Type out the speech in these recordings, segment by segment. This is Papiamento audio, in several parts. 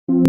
On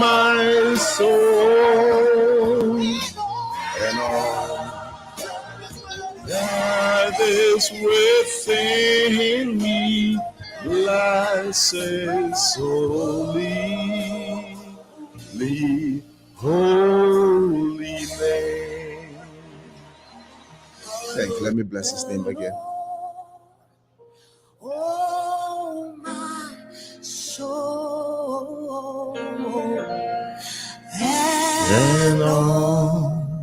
my soul and all that is within me, bless his holy, holy name. Thank you. Let me bless his name again. Oh, my soul, And all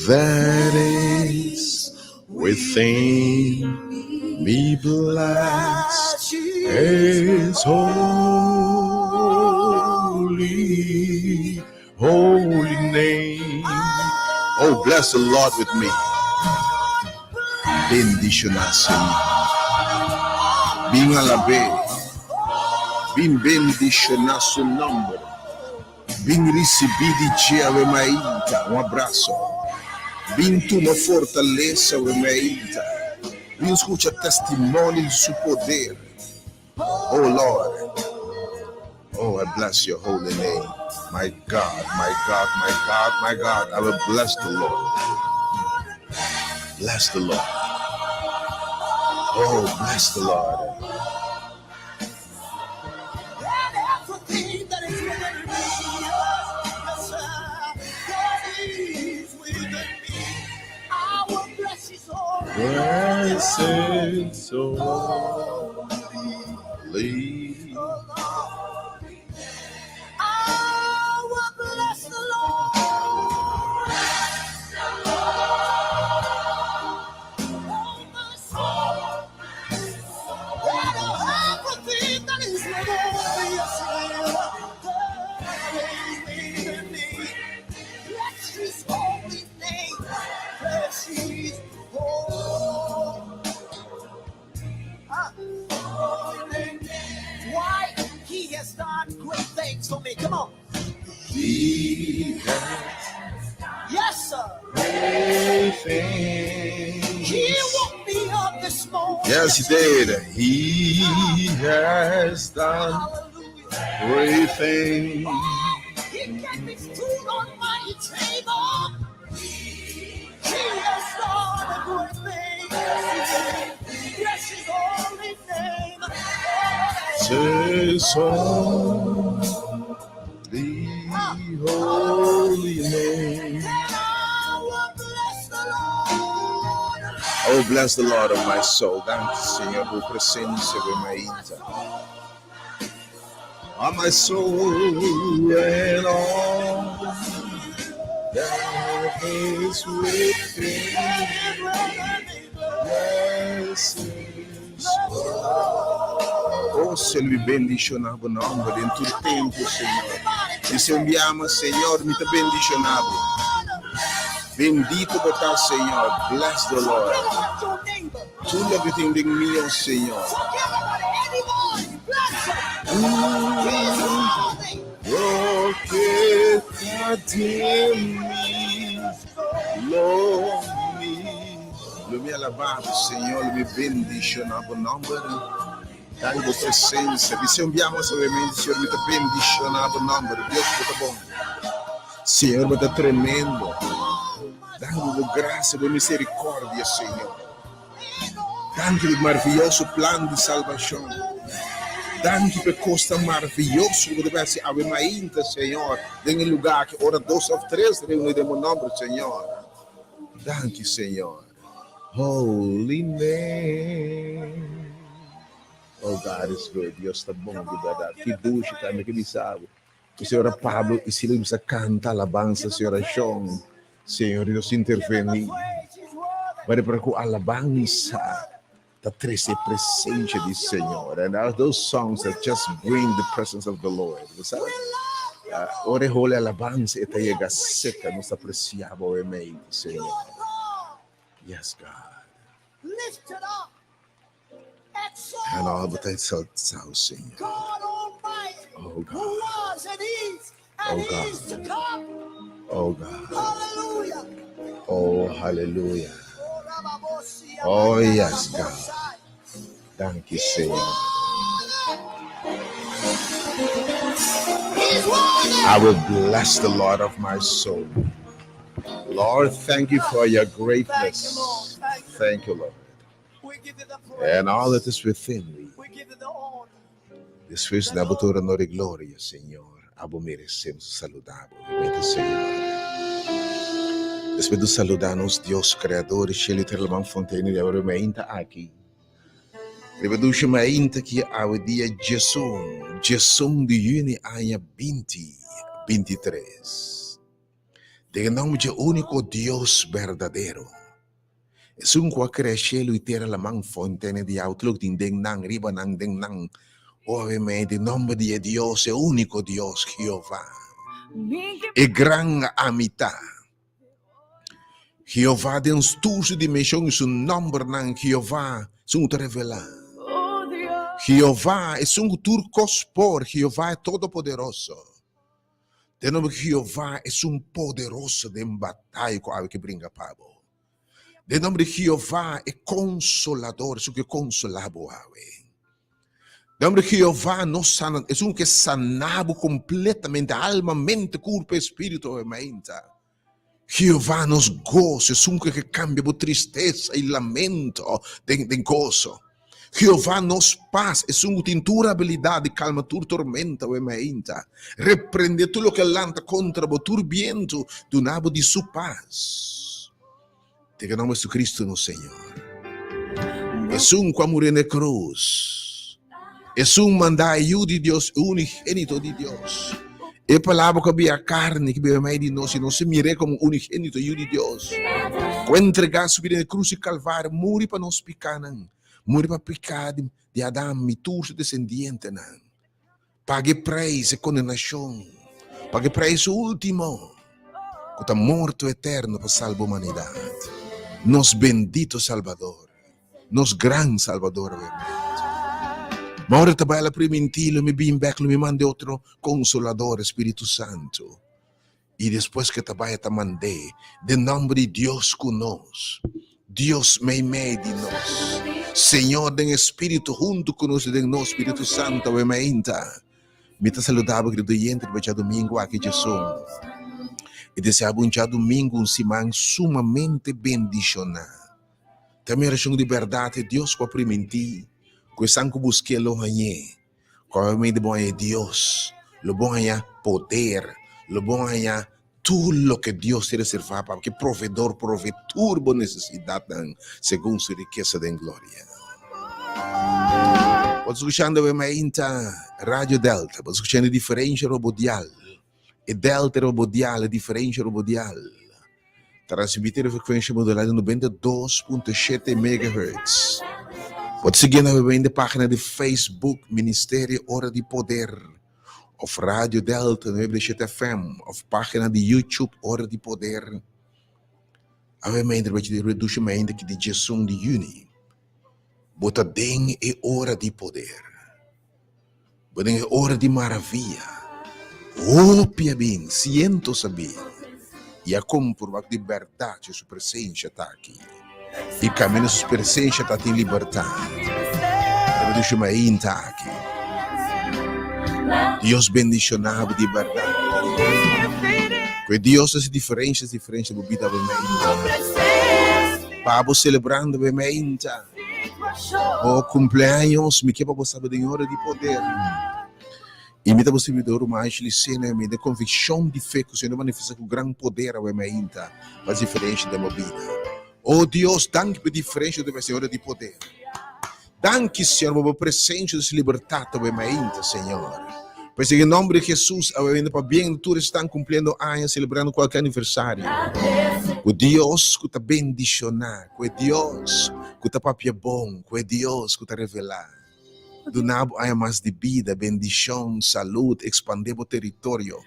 that is within me, bless his holy, holy name. Oh, bless the Lord with me. Bendishoná Señor. Bin alab'é. Bin bendishoná su nòmber. Bin risibí di dje awe mainta. Un abraso. Bin tuma fortalesa awe mainta. Bin skucha testimonio di su poder. Oh Lord. Oh, I bless your holy name. My God, my God, my God, my God. I will bless the Lord. Bless the Lord. Oh, bless the Lord. And everything that is within me, yes, that is within me. I will bless his holy Bless his holy. I will bless the Lord. Oh, my soul. And everything that is within me, yes, that is within me. Bless his holy name. Bless his holy name. Why? He has done great things for me. Come on. He has Yes, sir. great things. He woke me up this morning. Yes, he did. He has done Hallelujah. great things. He gave me food on my table. He has done a great thing. Yes, he did. Bless his holy name. His holy, holy name. And I will bless the Lord. Oh, bless the Lord of my soul. Danki, Señor, bo presencia den mainta. Oh, my soul and all that is within me. Bless his Oh, Señor, mi bendiciona bo nomber den tur tempo, Señor. Mi se enviama, Señor, mi ta bendiciona bo. Bendito bo ta, Señor. Bless the Lord. Tur loke tin den mi, oh Señor. Loke ta den mi, lo mi. Lo mi alabá bo, Señor, lo mi bendishoná bo nòmber. Danki bo presensia. Bisé un biaha mas obviamente, Señor, mi ta bendishoná bo nòmber. Dios, bo ta bon. Señor, bo ta tremendo. Danki pa bo grasia, bo misericordia, Señor. Danki pa e maraviyoso plan di salbashon. Danki pa e kosnan maraviyoso ku bo ta hasi awe mainta, Señor, den e lugá aki, ora dos òf tres reuní den bo nòmber, Señor. Danki, Señor. Holy name. Oh, God is good. Dios ta bon di bèrdat. Ki dushi tambe ke bisa bo. Ku señora Pablo i Sila bisa kanta alabansa si orashon. Señor Dios intervení. Pero para ku alabansa ta trese presencia di Señor. And are those songs that just bring the presence of the Lord. Bo sa? Ora e hole alabansa e ta yega seka, nos ta aprecia bo e mei, Señor. Yes, God. En all bo ta exaltao, Señor. Oh, God. Oh, God. Oh, God. Oh, hallelujah. Oh, yes, God. Thank you, Señor. I will bless the Lord of my soul. Lord, thank you for your greatness. Thank you, Lord. And all that is within me. Despues na bo tur honor i gloria, Señor, abo meresé nos saluda bo, obviamente, Señor. Despues di saluda nos Dios Creador di cielo i tera laman fontein di awe mainta aki. Riba dushi mainta ki awe dia 11, 11 di juni aña 2023. Den e nomber dje úniko Dios berdadero. Esun ku a krea shelu i tera laman fontene di awa tur loke tin den nan riba nan den nan obe den nomber di e Dios e úniko Dios Jehová e gran amita Jehová den tur su dimenshon i su nombernan Jehová esun ku ta revelá Jehová esun ku tur kos por Jehová e todopoderoso. Den nomber di Jehová esun poderoso den bataya ku awe ke bringa pa bo. Den nomber di Jehová e konsolador, esun ke konsolá bo awe. Den nomber di Jehová nos sana, esun ke sana bo kompletamente, alma, mente, kurpo, espiritu awe mainta. Jehová nos goso, esun ku ke kambia bo tristesa i lamento den den goso. Jehová nos pas, esun ku tin tur abilidat di kalma tur tormenta awe mainta. Reprende tur loke a lanta kontra bo, tur bientu, duna bo di su pas. Den e nòmber Jesucristo nos Señor. Esun ku a muri na e krus. Esun mandá e Yu di Dios, e unigénito di Dios. E Palabra ku a bira karni, ku biba mei di nos, i nos a mir'é komo unigénito Yu di Dios, ku a entregá su bida na e krus di Kalvario, muri pa nos pikánan, muri pa piká di Adam i tur su desendientenan, paga e preis, e kondenashon, paga e preis último, ku ta morto eterno pa salba humanidat. Nos bendito Salbador. Nos gran Salvador obviamente. Ma ora ta bai la primintí lo mi bin bek lo mi manda otro Consolador, Spiritu Santo. I despues ke ta bai e ta mand'é den nomber di Dios ku nos, Dios meimei di nos, Señor den Espiritu huntu ku nos i den nos, Spiritu Santo awe mainta. Mi ta saluda bo kerido oyente riba djadumingu aki djason. I desea bo un djadumingu, un siman sumamente bendishoná. Ta mi orashon di bèrdat e Dios ku a primintí ku esan ku busk'é lo hañ'é. Ku obviamente bo haña e Dios, lo bo haña poder, lo bo haña Tur loke Dios tin reservá pa bo, ki proveedor provee tur bo nesesidatnan segun su rikesa den gloria. Bo ta skuchando e mainta Radio Delta, bo ta skuchando e diferensha robodial, e Delta robodial, e diferensha robodial. Ta transmiti na frekuensha modulá di 92.7 megahertz. Bo ta sigui na página di Facebook Ministerio Ora di Poder. Of Radio Delta 97 FM of página di YouTube Ora di Poder. Awe mente riba di reduce mente ki di 11 di juni. Bo ta den e ora di poder. Bo den e ora di maravia. Hopi a bin, cientos a bin. I a comproba di berdad cu su presencia ta aki. I camina su presencia ta tin libertad. Riba dushi mainta aki. Dios bendiciona bo di berdad. Cu e Dios haci diferencia, diferencia bo bida bo mainta. Pa bo celebrando bo mainta. Bo cumpleaños, mi ke pa bo sabi den ora di poder. I mi ta bo sirbidor ruman Ashley Sena, mi den konvikshon di fe ku Señor manifestá ku gran poder awe mainta pa diferensha den bo bida. O Dios, danki pa e diferensha ku ta ora di poder. Danki, Señor, pa bo presensha di libertat awe mainta, Señor. Pues den e nomber di Jesus, awe mainta pabien di tur esnan kumpliendo aña, selebrando kualke aniversario. Ku Dios ku ta bendishoná, ku e Dios ku ta papia bon, ku e Dios ku ta revelá. Duna bo aña mas di bida, bendishon, salud, ekspandé bo teritorio.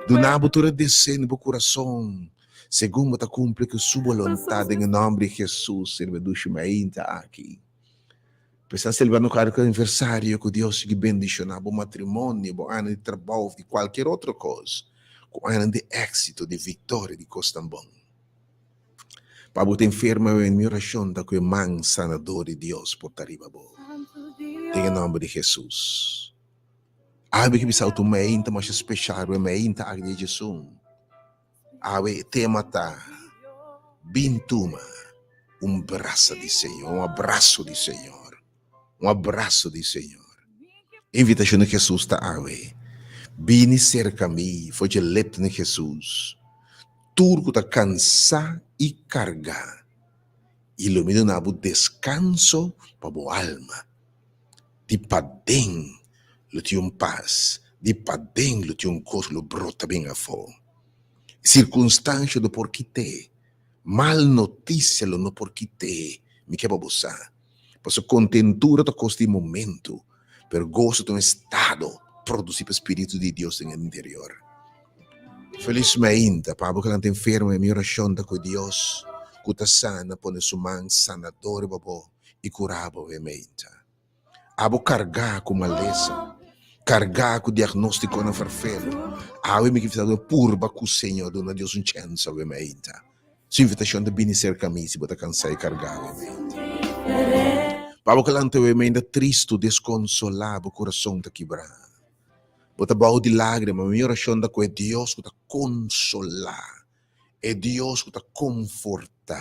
Duna bo tur e deseo di bo kurason, segun bo ta kumpli ku su boluntat den e nòmber di Hesus, sirbi dushi mainta aki. Pues a selebrá no kada aniversario ku Dios sigui bendishoná bo matrimonio, bo aña di trabou òf di kualkier otro kos, ku añanan di éksito, di viktoria, di kosnan bon. Pa bo ta enfermo awe, mi orashon ta ku e man sanador di Dios por ta riba bo. Den e nòmber di Hesus. Awe ki bisa auto meinta masha speshal riba e meinta aki di Jesun. Awe e tema ta, Bin tuma un brasa di Señor, un abraso di Señor, un abraso di Señor. E invitashon di Hesus ta awe, Bini serka mi, for dje lepnan di Hesus. Tur ku ta kansá i kargá, i lo mi duna bo deskanso pa bo alma. Di paden lo tin un pas, di paden lo tin un kos lo brota bin afó. Sirkunstansha lo por kit'é, mal notisia lo no por kit'é, mi ke pa bo sa. Pasobra kontentura ta kos di momentu, pero goso ta un estado produsí pa spiritu di Dios den e interior. Felis mainta, pa abo ku nan ta enfermo e mi orashon ta ku Dios ku ta sana pone su man sanador riba bo i kura bo e mainta. Abo kargá ku malesa, kargá ku diagnóstikonan ferfelu, awe mi ke bisa bo purba ku Señor duna Dios un chèns awe mainta. Su invitashon ta bini serka mi si bo ta kansá i kargá awe mainta. Pa abo ku lanta awe mainta tristu, deskonsolá, bo kurason ta kibrá. Bo ta bou di lágrima, mi orashon ta ku e Dios ku ta konsolá, e Dios ku ta konfortá,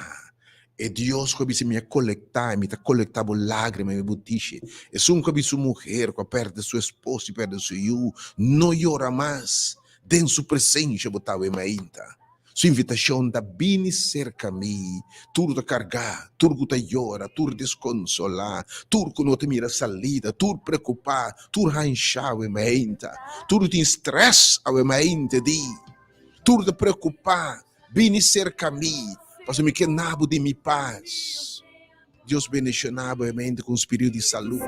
e Dios ku a bisa mi a kolektá i mi ta kolektá bo lágrima i bo tishi. Esun ku a bisa un muher ku a pèrdè su esposo i pèrdè su yu, no yora mas, den su presensha bo ta awe mainta. Su invitashon ta, Bini serka mi, tur ta kargá, tur ku ta yora, tur deskonsolá, tur ku no ta mira salida, tur preokupá, tur hanshá awe mainta, tur ku tin strès awe mainta di, tur ta preokupá, bini serka mi, pasobra mi ke na bo di mi pas. Dios bendishoná bo awe mainta ku un spiritu di salú.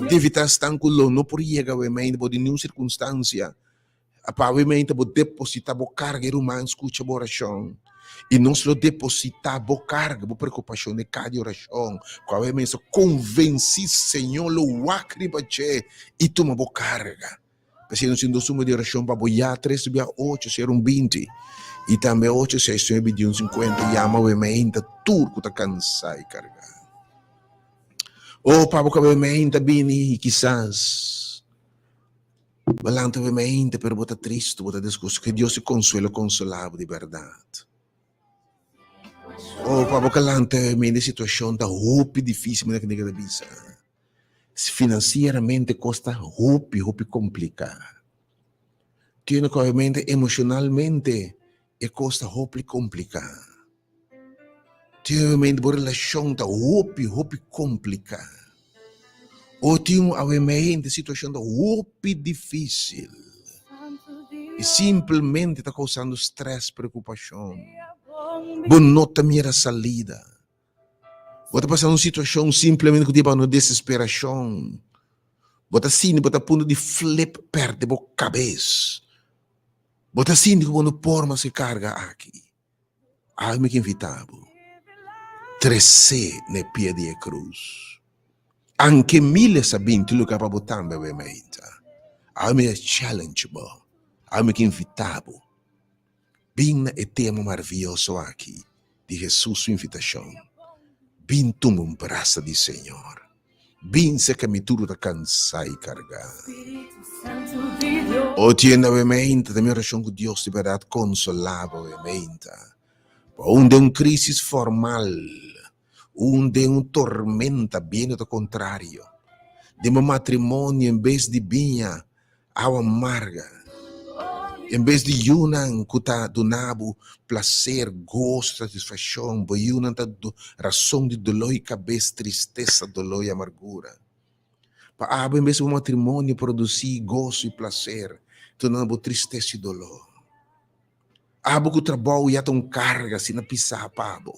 Di evitá esnan ku lo no por yega awe mainta bo di niun sirkunstansia. Apawemente bo deposita bo karga e ruman skucha bo orashon i nos lo deposita bo karga, bo preokupashon den kada orashon ku awe mes a konvensí Señor lo wak riba dje i tuma bo karga. P'esei nos tin dos numero di orashon pa bo ya, tres bia ocho sero un binti i tambe ocho seis nuebe di un sinkuenta. Yama awe meinta tur ku ta kansa i karga. Oh pa bo ku awe meinta bini i kisas. Bo lanta bo mente, pero bo ta tristu, bo ta disgustu. Ke Dios di konsuelo konsolá bo di bèrdat. Oh, pa bo ka lanta bo mente, situashon ta hopi difísil, manera ku ta bisa. Finansieramente kos ta hopi, hopi kompliká. Tin ku obviamente emoshonalmente e kos ta hopi kompliká. Tin obviamente bo relashon ta hopi hopi kompliká. O tin obviamente situashon ta hopi difísil i simplemente ta kousando strès, preokupashon. Bo no ta mira salida. Bo ta pasa un situashon simplemente ku ta hiba na desesperashon. Bo ta sinti bo ta punto di flip pèrdè bo kabes. Bo ta sinti ku bo no por mas e karga aki. Awe mi ke invitá bo, tres'é na e pia di e krus. Anke miles a binti lugá pa bo tambe awe meinta. Awe mi a challenge bo, awe mi ke invitá bo. Bin na e tema maravioso aki di Hesus su invitashon, Bin tuma un brasa di Señor. Bin serka mi tur ku ta kansá i kargá. O tienda bo e meinta, ta mi orashon ku Dios di bèrdat konsolá bo e meinta. Pa un den un krísis formal, un den un tormenta biendo ta kontrario, den bo matrimonio en bes di biña Awa marga. En bes di yunan ku ta duna bo plaser, goso, satisfakshon, bo yunan ta rason di doló i kabes, tristesa, doló i amargura. Pa abo en bes di bo matrimonio produsí goso i plaser, ta duna bo tristesa i doló. Abo ku trabou ya ta un karga asina pisá pa bo.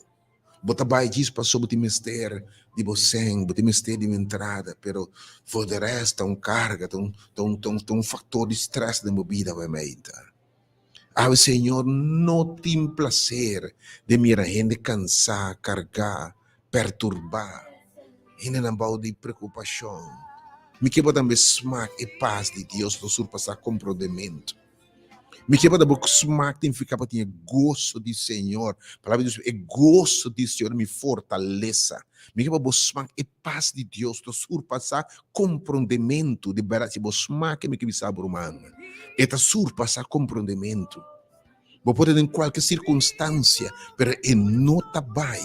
Bo ta bai djis paso bo tin mester di bo sèn, bo tin mester di un entrada, pero for de rest ta un karga, ta un ta un ta un ta un faktor di strès den bo bida obviamente. Awe Señor no tin plaser den mira hende kansá, kargá, perturbá, hendenan bou di preokupashon. Mi ke bo tambe smak e pas di Dios lo surpasá komprondementu. Mi ke pa ta bo smak tin fika pa tin e goso di Señor. Palabra di Dios, e goso di Señor mi fortalesa. Mi ke pa bo smak e pas di Dios ta surpasa komprondementu. Di bèrdat si bo smak e mi ke bisa bo ruman, e ta surpasa komprondementu. Bo por ta den kualke sirkunstansia, pero e no ta bai.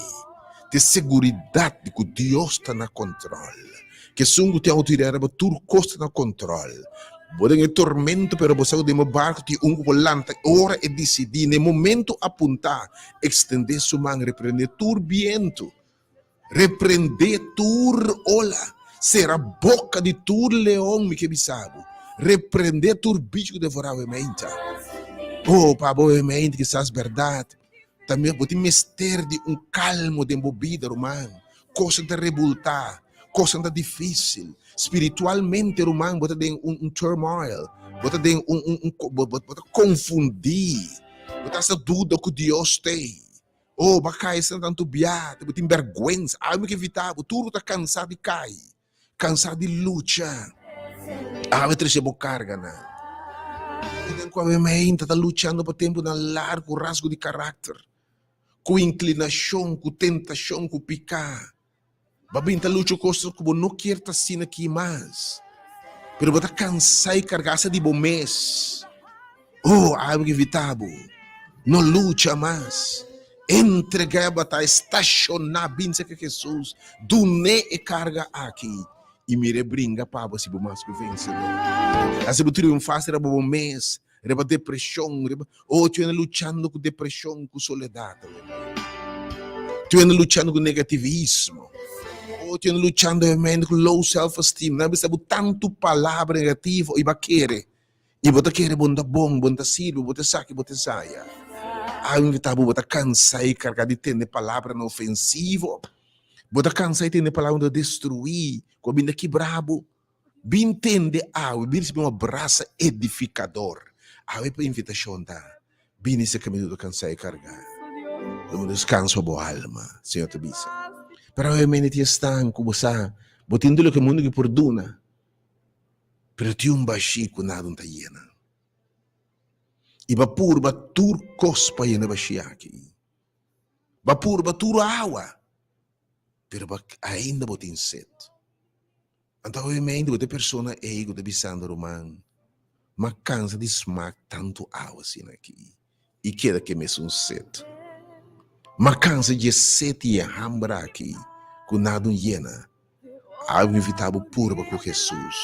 Te seguridat di ku Dios ta na kontròl. Kesun ku tin outoridat riba tur kos ta na kontròl. Bo den e tormento, pero bo sa ku den bo barku tin un ku por lanta ora e disidí, na e momento apuntá, ekstendé su man, reprendé tur bientu, reprendé tur ola, sera boka di tur leon, mi ke bisa bo, reprendé tur bichi ku devorá bo e meinta. Oh, pa bo e meinta kisas bèrdat. Tambe bo tin mester di un kalmo den bo bida, ruman. Kosnan ta rebultá, kosnan ta difísil. Spiritualmente, ruman, bo ta den un un turmoil, bo ta den un un un bo bo ta konfundí, bo ta hasta duda ku Dios t'ei. Oh, bo a kai asina tantu bia, bo tin bèrgwensa. Awe mi ke invitá bo, tur ku ta kansá di kai, Kansa di lucha. Awe trese bo karganan. Tenen ku awe meinta ta luchando pa tempunan largu, rasgo di karakter, ku inklinashon, ku tentashon, ku piká. Bo a bin ta lucha ku kosnan ku bo no kier ta asina aki mas, pero bo ta kansa i karga asta di bo mes. Oh, awe mi invitá bo, no lucha mas. Entregá e bataya, stashoná, bin serka Hesus, dun'é e karga aki i mir'é bringa pa bo si bo mas ku vensedor. Hasi bo triunfá riba bo mes, riba depreshon, riba, oh, tu ena luchando ku depreshon, ku soledat awe. Tu ena luchando ku negativismo. Oh, tu ena luchando awe ku low self-esteem. Nan a bisa bo tantu palabra negativo i bo a kere. I bo ta kere bo no ta bon, bo no ta sirbi, bo ta esaki, bo ta esaya. Ai invitá bo, bo ta kansa i kargá di tende palabranan ofensivo. Bo ta kansa i tende palabranan ku ta destruí, ku a bin ta kibrá bo. Bin tende awe, bin risibí un abrasa edifikador. Awe pa invitashon ta, Bini si kaminda ta kansa i kargá. Lo mi deskanso bo alma, Señor ta bisa. Pero awe mende tin esnan ku bo sa, bo tin tur loke mundu ki por duna. Pero tin un bashí ku nada no ta yena. I bo a purba tur kos pa yena e bashí aki. Bo a purba tur awa, pero bo ainda bo tin set. Anto obviamente bo ta e persona ei ku ta bisando, Ruman, m'a kansa di smak tantu awa asina aki i keda ku e mesun set. M'a kansa dje set i e hamber aki ku nada no yena. Awe mi invitá bo purba ku Hesus.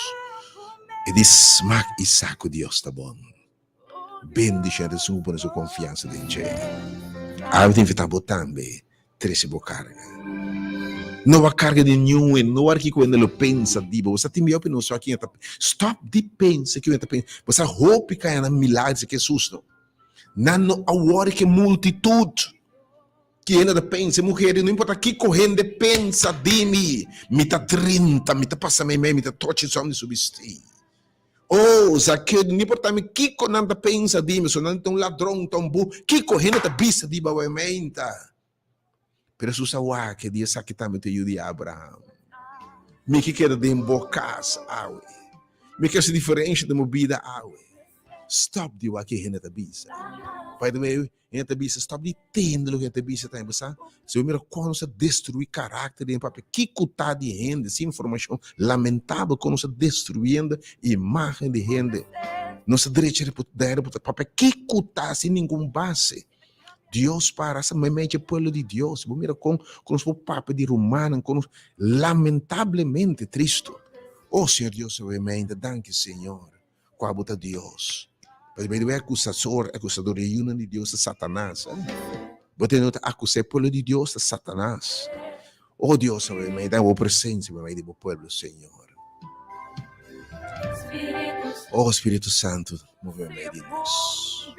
E di smak i sa ku Dios ta bon. Bendiciona esun ku pone su konfiansa den dje. Awe ta invitá bo tambe trese bo karga. No wak karga di niun hende, no wak kiko hende lo pensa di bo. Bo sa tin biaha opinion so aki ta stop di pensa kiko hende ta pensa. Bo sa hopi kaya nan milagro di Jesus no. Nan no a wòri ku e multitut. Ki hende ta pensa? E muher di, no importa kiko hende pensa di mi, mi ta drenta, mi ta pasa meimei, mi ta tochi som di su bistí. Oh, Zakeo di, no importa mi kiko nan ta pensa di mi, so nan ta un ladron, ta un bu, kiko hende ta bisa di bo awementa? Pero Jesus a wak e di, Esaki tambe ta e yu di Abraham. Mi ke keda den bo kas awe. Mi ke hasi diferensha den bo bida awe. Stop di wak ke hende ta bisa. By the way, Hende ta bisa, stop di tende loke hende ta bisa tambe, bo sa? Si bo mira kon nos a destruí karakter di hende, papia, kiko ta di hende sin informashon? Lamentabel kon nos a destruyendo imágen di hende. Nos a drecha den reputashon, papia, kiko ta sin ningun base? Dios para sa meimei dje pueblo di Dios. Si bo mira kon kon nos por papia di rumannan, kon nos, lamentablemente tristu. Oh Señor Dios, obviamente, danki Señor. Kua bo ta Dios? Pasobra e akusador, akusador di e yunan di Dios ta Satanas. Bo tende no ta akusá e pueblo di Dios ta Satanas. O Dios, awe mei den bo presensia, mei di bo pueblo, Señor. O Spiritu Santu, move mei di nos.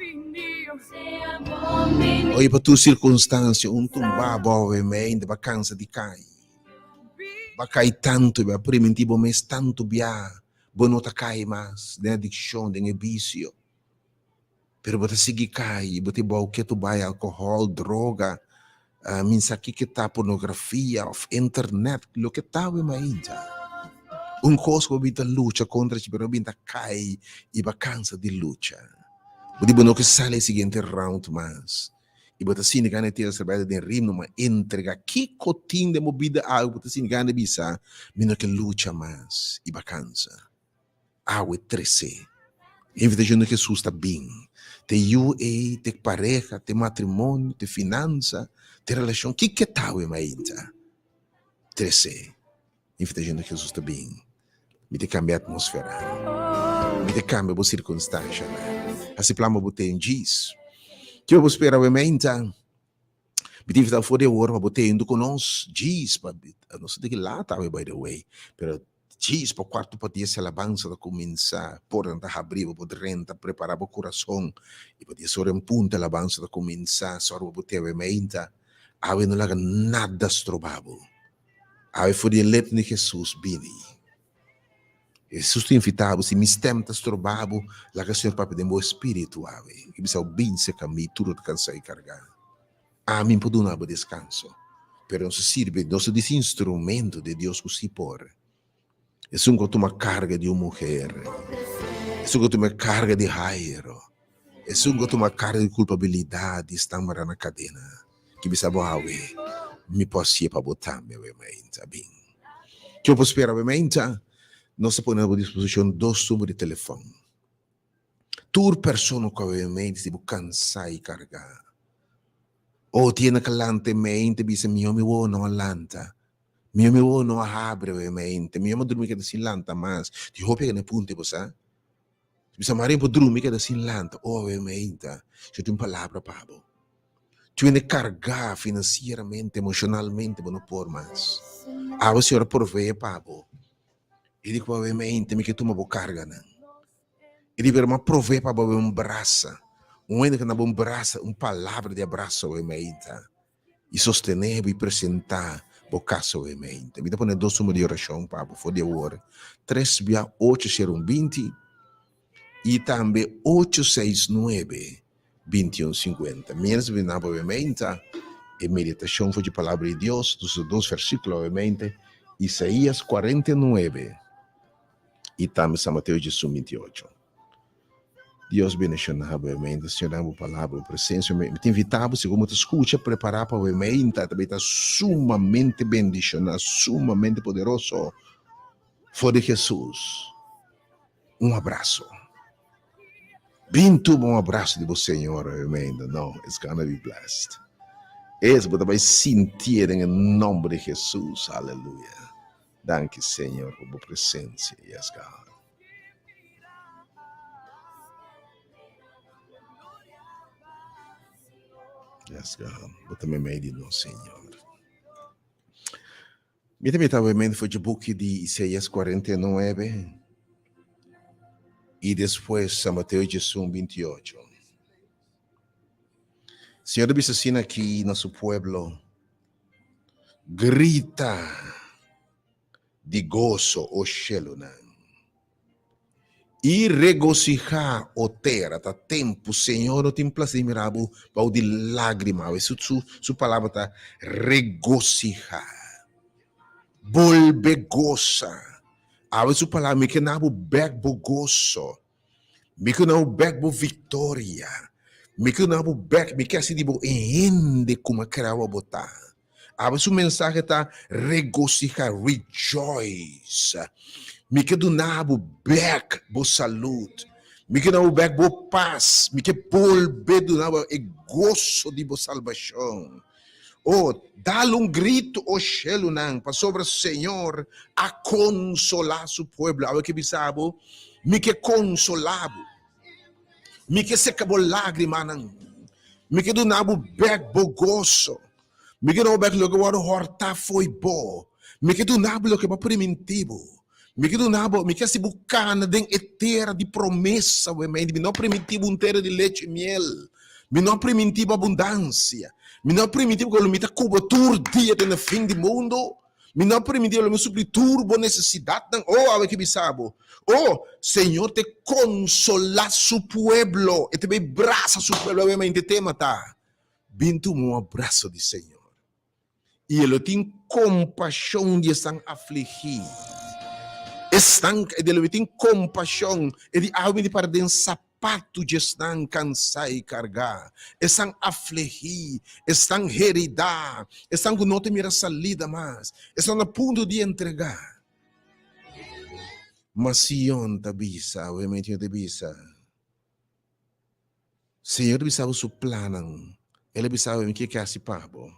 Oye, pa tur sirkunstansia, un tumba bo awe mei, ba kansa di kai. Ba kai tantu, ba primintí bo mes tantu bia. Bo no ta kai mas den adikshon, den e bisio. Pero bo ta sigui kai, bo ta bou ketu bai alkohòl, droga, mi sa kiko ta pornografia òf internet, loke ta awe mainta. Un kos ku bo bin ta lucha kontra dje pero bo bin ta kai i bo a kansa di lucha. Bo di bo no ke sali e siguiente round mas. I bo ta sinti gana di tira serbesa den rim, ma entrega kiko tin den bo bida awe bo ta sinti gana di bisa, Mi no ke lucha mas i bakansa. Awe trese. E invitashon di Hesus ta bin. Te yu ei, te pareha, te matrimonio, te finansa, te relashon, kiko ta awe mainta? Trese. Invitashon di Hesus ta bin. Mi ta kambia atmosfera. Mi ta kambia bo sirkunstanshanan. Hasi plan pa bo ten djis. Kiko bo spera awe meinta? Mi ta invitá bo for di awor pa bo ten huntu ku nos djis pa nos ta tin ki lata awe by the way, pero djis pa kuarto pa dies alabansa ta kuminsá, portanan ta habri pa bo drenta, prepará bo kurason i pa dies ora en punto alabansa ta kuminsá, sòru pa bo ten awe meinta. Awe no laga nada stroba bo. Awe for di e lepnan di Hesus bini. Hesus ta invitá bo, si mi stèm ta strobá bo, laga Señor papia den bo espíritu awe i bisa bo, Bin serka mi, tur lo ta kansá i kargá. Ami por duna bo deskanso. Pero nos ta sirbi, nos ta disi instrumento di Dios ku si por. Esun ku a tuma karga di un muher, esun ku a tuma karga di Jairo, esun ku a tuma karga di kulpabilidat di esnan mará na kadena, ki bisa bo awe, Mi por hasié pa bo tambe awe mainta. Bin. Ke bo por spera awe mainta? Nos ta pone na bo disposishon dos numero di telefòn. Tur persona ku awe mainta si bo kansá i kargá, o tiene ku lanta e mainta bisa, Mihó mi wowo no a lanta. Mi mi wowo no a habri awe mente, mi a drumi keda sin lanta mas. Di hopi a keda punta bo sa. Bisa Maria por drumi keda sin lanta. Oh awe mente, yo tin un palabra pa bo. Tu hende kargá finansieramente, emoshonalmente, bo no por mas. Awe Señor a provee pa bo. I di ku awe mente mi ke tuma bo karganan. I di pero mi a provee pa bo awe un brasa. Un hende ku na bo un brasa, un palabra di abraso awe mente. I sostené bo i presentá bo kaso obviamente. Mi ta pone dos numero di orashon pa bo for di awor, tres bia ocho sero un binti i tambe ocho seis nuebe binti un sinkuenta. Miéntras mi bini obviamente e meditashon for dje Palabra di Dios, nos usa dos versíkulo obviamente, Isaías 49 i tambe San Mateo djesun 28. Dios bendiciona bo mente, Señor dame bo palabra, bo presencia. Mi ta invita bo, segun bo ta scucha, prepara pa bo mente, ta ta sumamente bendiciona, sumamente poderoso. For di Jesus, un abrazo. Bin tuma un abrazo di bo Señor, mente. No, it's gonna be blessed. Es bo ta bai sinti den e nomber di Jesus. Aleluya. Danki Señor pa bo presencia. Yes, God. Yes, God. Bo ta meimei di nos, Señor. Mi ta mita obviamente for dje buki di Isaías 49 i despues San Mateo 11, 28. Señor ta bisa asina aki na su pueblo, Grita di goso, o shelunan. I regosihá, o tera, ta tempu, Señor no tin plaser di mira bo bou di lágrima. Awe su, su, su palabra ta regosihá. Bolbe gosa. Awe su palabra, mi ke na bo bèk bo goso. Mi ke na bo bèk bo viktoria. Mi ke na bo bèk, mi ke hasi di bo e hende ku mi a krea bo ta. Awe su mensahe ta regosihá, rejoice. Mi ke duna bo bèk bo salud. Mi ke duna bo bèk bo pas. Mi ke bolbe duna bo e goso di bo salbashon. O, dal un gritu, o shelunan, pasobra Señor a konsolá su pueblo. Awe ke bisa bo, mi ke konsolá bo. Mi ke seka bo lágrimanan. Mi ke duna bo bèk bo goso. Mi ke duna bo bèk loke wòrdu hòrtá fo'i bo. Mi ke duna bo loke bo a primintí bo. Mi ke duna bo, mi ke hasi bo kana den e tera di promesa, wemendi. Mi no a primintí bo un tera di lechi i miel. Mi no a primintí bo abundansia. Mi no a primintí bo ku lo mi ta ku bo tur dia te na fin di mundu. Mi no a primintí bo lo mi supli tur bo nesesidatnan. O, awe ke bisa bo, o, Señor te konsolá su pueblo. E ta bai brasa su pueblo. Awe mainta e tema ta, Bin tuma un abraso di Señor, i E lo tin kompashon di esnan afligí. Esnan, E lo tin kompashon. E di, Awe mi di para den sapatu di esnan kansá i kargá, esnan afligí, esnan heridá, esnan ku no ta mira salida mas, esnan na punto di entregá. Ma Sion ta bisa, awe mi ta bisa, Señor ta bisa bo su plannan, El a bisa bo mi ke hasi pa bo.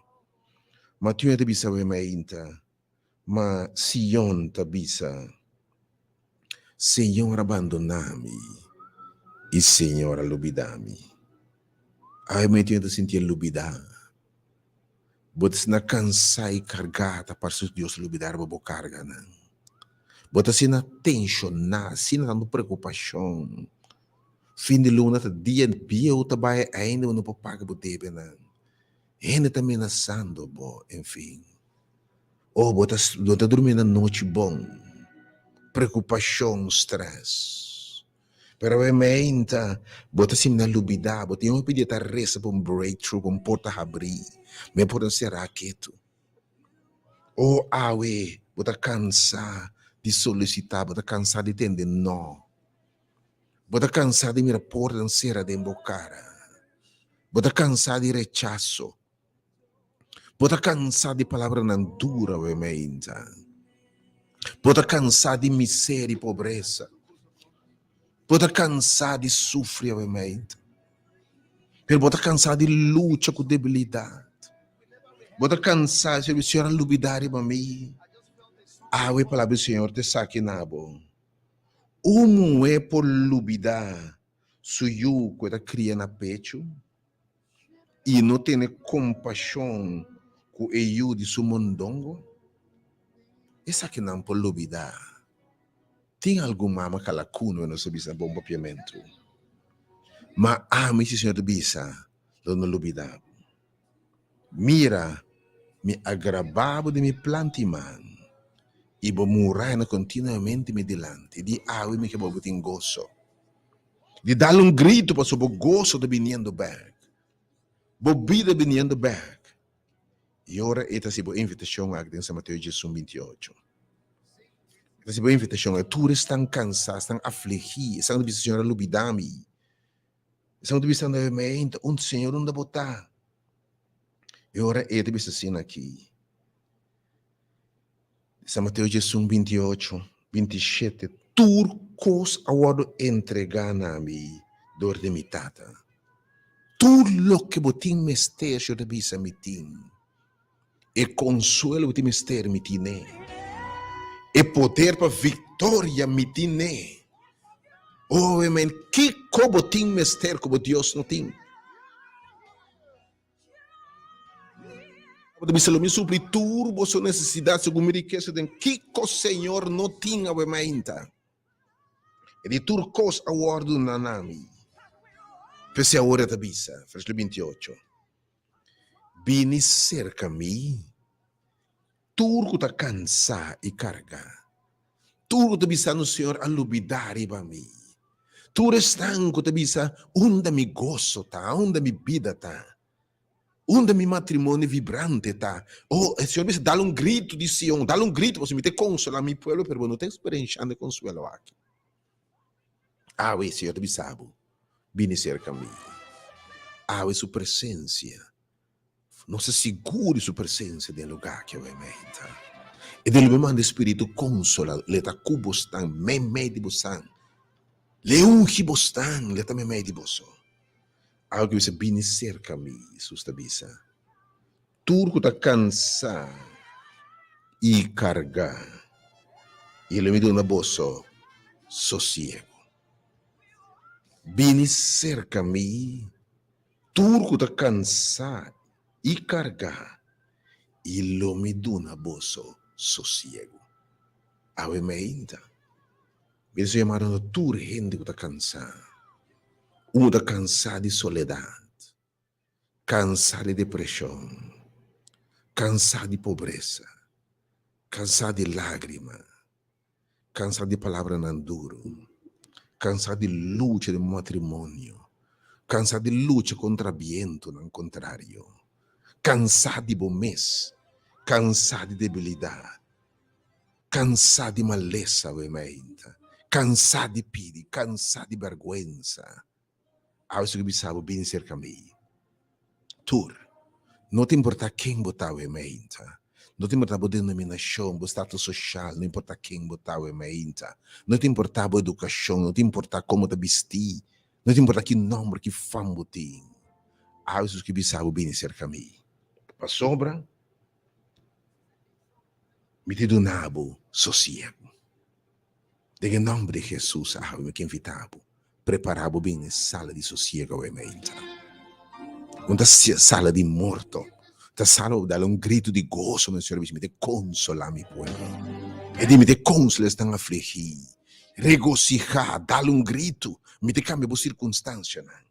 Ma Tio ta bisa bo mainta, ma Sion ta bisa, Señor a bandoná mi i Señor a lubidá mi. Awe mi Tio ta sintié lubidá. Bo ta asina kansá i kargá, ta parse Dios a lubidá riba bo karganan. Bo ta asina tenshoná, asina tantu preokupashon. Fin di luna ta dia bieu ta bai ainda bo no por paga bo debenan. Hende ta menasando bo, enfin. Oh, bo ta no ta durmi na nochi bon. Preokupashon, stress. Pero awe meinta bo ta sinti na lubida, bo tin hopi dia ta resa pa un breakthrough, pa un porta habri, ma e porta sera ketu. Oh, awe bo ta kansa di solisita, bo ta kansa di tende no. Bo ta kansá di mira portanan sera den bo kara. Bo ta kansá di rechaso. Bo ta kansá di palabranan duru awe meinta. Bo ta kansá di miseria i pobresa. Bo ta kansá di sufri awe meinta. Pero bo ta kansá di lucha ku debilidat. Bo ta kansá di si Señor a lubidá riba mi. Awe palabra di Señor ta esaki na bo. Un muhé por lubidá su yu ku e ta kria na pechu i no tene kompashon ku e yu di su mondongo? Esakinan por lubidá. Tin algun mama kalakun, nos ta bisa na bon papiamentu. Ma ami, si Señor ta bisa, lo no lubidá bo. Mira, mi a grabá bo den mi plant'i man, i bo murayana kontinuamente mi dilanti. Di awe mi ke bo bo tin goso. Di dal un gritu pasobra bo goso ta biniendo bèk. Bo bida biniendo bèk. I ora e ta hasi bo invitashon aki den San Mateo diesun 28. E ta hasi bo invitashon aki. Tur esnan kansá, esnan afligí, esnan ku ta bisa, Señor a lubidá mi. Esnan ta bisa nuevamente, Un Señor, unda bo ta? E ora e ta bisa asina aki, San Mateo 21, 28, 27, Tur kos a wòrdu entregá na mi dor di mi Tata. Tur loke bo tin mester, Señor ta bisa, mi tin. E konsuelo bo tin mester, mi tine. E poder pa viktoria, mi tine. Oh, amen. Kiko bo tin mester ku bo Dios no tin? Ta bisa lo mi supli tur boso nesesidat segun mi rikesa den kiko Señor no tin awe mainta. E di tur kos a wòrdu duna na mi. P'esei awor e ta bisa, versíkulo 28, Bini serka mi, tur ku ta kansá i kargá, tur ku ta bisando, Señor a lubidá riba mi, tur esnan ku ta bisa, Unda mi goso ta? Unda mi bida ta? Unda mi matrimonio vibrante ta? Oh, e Señor bisa, dal un gritu di Sion, dal un gritu, pasobra mi ta konsolá mi pueblo, pero bo no ta eksperenshando e konsuelo aki. Awe, Señor ta bisa bo, bini serka mi. Awe su presensia, nos ta sigur di su presensia den e lugá aki awe meinta. E den lo mi manda e Spiritu Konsolador, le ta ku bosnan, meimei di bosnan. Le ungi bosnan, le ta meimei di boso. Algu bisa bini serka mi, Hesus ta bisa, tur ku ta kansá i kargá, i lo mi duna boso sosiegu. Bini serka mi, tur ku ta kansá i kargá, i lo mi duna boso sosiegu. Awe meinta. Mi ta yamado na tur hende ku ta kansá. Un ta kansá di soledat, kansá di depreshon, kansá di pobresa, kansá di lágrima, kansá di palabranan duru, kansá di lucha den matrimonio, kansá di lucha kontra bientunan kontrario, kansá di bo mes, kansá di debilidat. Kansá di malesa we meinta, kansá di pidi, kansá di bèrgwensa. Awe su ke bisa bo bini serka mi. Tur, no ta importá ken bo ta we meinta, no ta importá bo denominashon, bo status soshal, no importá ken bo ta we meinta, no ta importá bo edukashon, no ta importá kon bo ta bistí, no ta importá ki nòmber, ki fam bo tin. Awe su ke bisa bo bini serka mi. Pasobra. Mi ta duna bo sosiegu. Den e nòmber di Hesus awe mi ke invitá bo, prepará bo bin e sala di sosiegu awe meinta. Un ta sala di morto, ta sala bo dal un gritu di goso na Señor, bisa mi ta konsolá mi pueblo. E di mi ta konsolá esnan afligí. Regosihá, dal un gritu, mi ta kambia bo sirkunstansianan.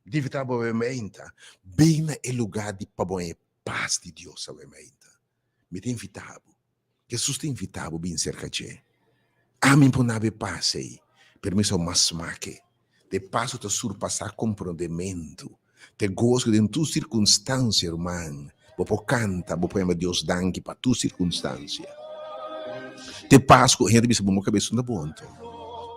Divi ta bo meinta, bin na e lugá di pa bo haña e pas di Dios awe meinta. Mi ta invitá bo. Hesus ta invitá bo bin serka dje. Ami por naba e pas ei, pero mi sa mas smak e. Ta e pas ku ta surpasá komprondementu. Ta e goso ku den tur sirkunstansia, ruman, bo por kanta, bo por yama Dios danki pa tur sirkunstansia. Ta e pas ku hende bisa bo mo kabes no ta bon anto.